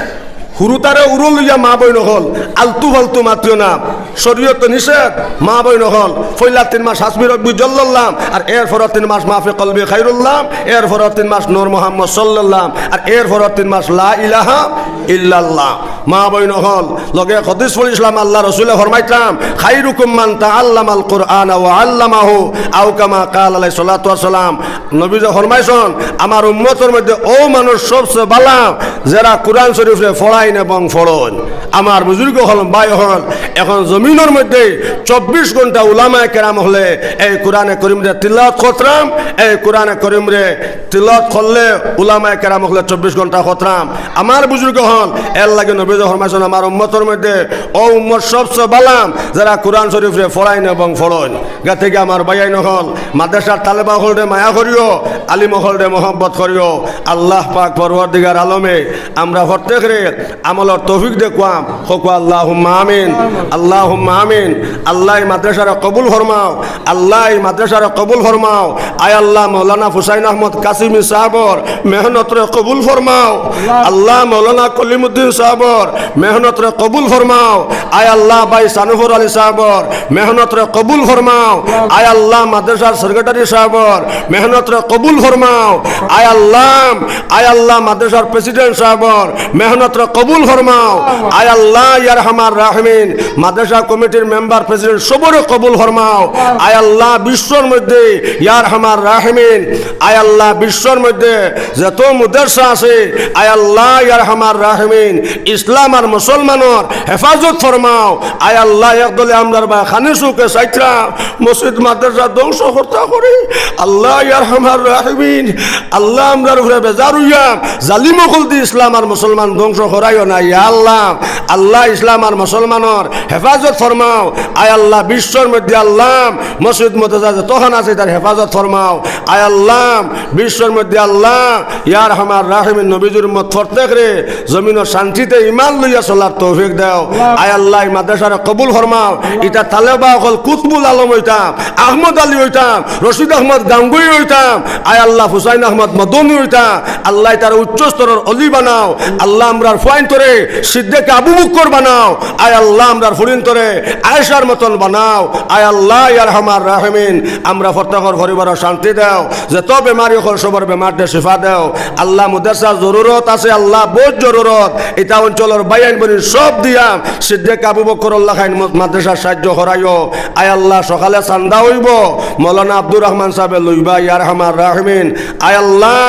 হুরুতারে উরো লইয়া মা-বইন অকল আলতু ফালতু মাতিও না। শরীয়তে নিষেধ, মা-বইন অকল। পয়লা তিন মাস হাসবি রব্বি জাল্লাল্লাহ, আর এর পরর তিন মাস মাফি কলবি খাইরুল্লাহ, এর পরর তিন মাস নূর মোহাম্মদ সাল্লাল্লাহ, আর এর পরর তিন মাস লা ইলাহা ইল্লাল্লাহ। মা-বইন অকল, লগে হাদিস পড়ছিলাম, আল্লার রসুলে ফরমাইতরা, "খাইরুকুম মান তাআল্লামাল কুরআনা ওয়া আল্লামাহু, আও কামা ক্বালা আলাইহিস সালাতু ওয়াস সালাম।" নবীজি ফরমাইছইন, "আমার উম্মতর মধ্যে অউ মানুষ সবচে ভালা, যেরা কুরআন শরীফরে পড়াইন এবং পড়ইন।" আমার বুজুর্গ অকল, ভাই অকল, এখন জমিনর মধ্যে চব্বিশ ঘন্টা উলামায়ে কেরাম অকলে এই কুরআনে করিমরে তিলাওয়াত করতরা, এই কুরআনে করিমরে তিলাওয়াত করলে উলামায়ে কেরাম অকলে চব্বিশ ঘন্টা করতরা। আমার বুজুর্গ অকল, এর লাগি নবীজি ফরমাইছইন, "আমার উম্মতর মধ্যে অউ উম্মত সবচে ভালা, যেরা কুরআন শরীফরে পড়াইন এবং পড়ইন।" গতিকে আমার ভাইয়াইন অকল, মাদ্রাসার তালেবা অকলরে মায়া করিও, আলিম অকলরে মহব্বত করিও। আল্লাহ পাক পরওয়ারদিগার আলমে আমরা প্রত্যেকরে আমলর তৌফিক দেউক্কা। কউক্কা আল্লাহুম্মা আমিন, আল্লাহুম্মা আমিন। আল্লাহ এই মাদ্রাসারে কবুল ফরমাও, আল্লাহ এই মাদ্রাসারে কবুল ফরমাও। আয় আল্লাহ, মৌলানা হুসাইন আহমদ কাসিমি সাহেবর মেহনতরে কবুল ফরমাও। আল্লাহ, মৌলানা কলিমুদ্দিন সাহেবর মেহনতরে কবুল ফরমাও। আয় আল্লাহ, ভাই সানুফর আলী সাহেবর মেহনতরে কবুল ফরমাও। আয় আল্লাহ, মাদ্রাসার সেক্রেটারি সাহেবর মেহনতরে কবুল ফরমাও। আয় আল্লাহ, আয় আল্লাহ, মাদ্রাসার প্রেসিডেন্ট সাহেবর মেহনতরে কবুল ফরমাও। আয় আল্লাহ, ইয়া আরহামার রাহিমিন, মাদ্রাসা কমিটির মেম্বার, প্রেসিডেন্ট সবরে কবুল ফরমাও। আয় আল্লাহ, বিশ্বর মধ্যে, ইয়া আরহামার রাহিমিন, আয় আল্লাহ, বিশ্বর মধ্যে যত মাদ্রাসা আছে, আয় আল্লাহ, ইয়া আরহামার রাহিমিন, ইসলাম আর মুসলমানর হেফাজত ফরমাও। আয় আল্লাহ, একদলে আমরার বায় খানি চউখে চাইতরা, মসজিদ মাদ্রাসা ধ্বংস করতা করি। আল্লাহ, ইয়া আরহামার রাহিমিন, আল্লাহ, আমরার উপরে বেজার অইয়া জালিম অকলদি ইসলাম আর মুসলমান ধ্বংস করাইও না, ইয়া আল্লাহ। আল্লাহ, ইসলাম আর মুসলমানর হেফাজত ফরমাও। আয় আল্লাহ, বিশ্বর মধ্যে আল্লাহ, মসজিদ মাদ্রাসা যতখান আছে, তার হেফাজত ফরমাও। আয় আল্লাহ, বিশ্বর মধ্যে আল্লাহ, ইয়া আরহামার রাহিমিন, নবীজির উম্মত প্রত্যেকরে জমিনো শান্তিতে ইমান লইয়া চলার তৌফিক দেও। আয় আল্লাহ, এই মাদ্রাসারে কবুল ফরমাও। ইতা তালেবা অকল কুতবুল আলম অইতা, আহমদ আলী অইতা, রশিদ আহমদ গাঙ্গুহি অইতা, আয় আল্লাহ, হুসাইন আহমদ মদনী অইতা, আল্লাহ, তারা উচ্চ স্তরর অলি বানাও। আল্লাহ, আমরার ফুয়াইন্তরে সিদ্দিকে আবু বক্কর বানাও। আয় আল্লাহ, আমরার ফুরিন্তরে আয়েশার মতন বানাও। আয় আল্লাহ, ইয়া আরহামার রাহিমিন, আমরা প্রত্যেকর পরিবারো শান্তি দেও। যত বেমারি অকল, সবর বেমাররে শিফা দেও। আল্লাহ, মাদ্রাসার জরুরত আছে, আল্লাহ, বউত জরুরত। ইতা অঞ্চলর ভাইয়াইন বইন সব দিয়া সিদ্দিক আবু বক্করর লাখান ম-, মাদ্রাসার সাহায্য করাইও। আয় আল্লাহ, সকালে চান্দা অইবো, মৌলানা আব্দুর রহমান সাহেবে লইবা, ইয়া আরহামার রাহিমিন। আয় আল্লাহ,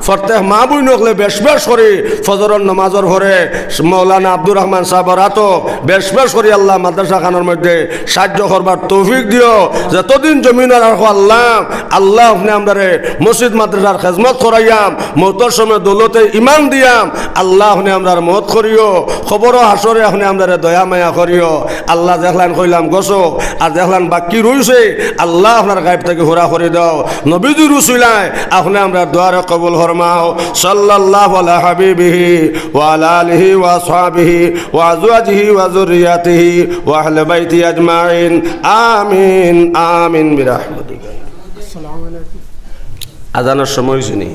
প্রত্যেক মা বইন অকলে বেশ বেশ করি ফজরর নমাজর পরে মৌলানা আব্দুর রহমান সাহেবর আতো বেশ বেশ করি আল্লাহ মাদ্রাসা খানর মধ্যে সাহায্য করবার তৌফিক দিও। যতদিন জমিনো রাখো আল্লাহ, আল্লাহ, আপনে আমরারে মসজিদ মাদ্রাসার খেজমত করাইয়াম, মৌতর সময় দৌলতে ইমান দিয়াম, আল্লাহ, আপনে আমরার মত করিও, কবর ও হাশরে আপনে আমরারে দয়া মায়া করিও। আল্লাহ, যেখলান কইলাম গছো, আর যেখলান বাকি রইছে, আল্লাহ, আপনার গাইব থাকি পুরা করি দাও। নবীজির উসিলায় আপনে আমরার দোয়ারে কবুল ফরমাও। সাল্লাল্লাহু আলা হাবিবিহি ওয়া আলা আলিহি ওয়া আসহাবিহি ওয়া আজওয়াজিহি ওয়া যুররিয়াতিহি ওয়া আহলি বাইতি আজমাইন। আমিন, আমিন বিরাহমাতিকা। আজানর সময় অইছে নি?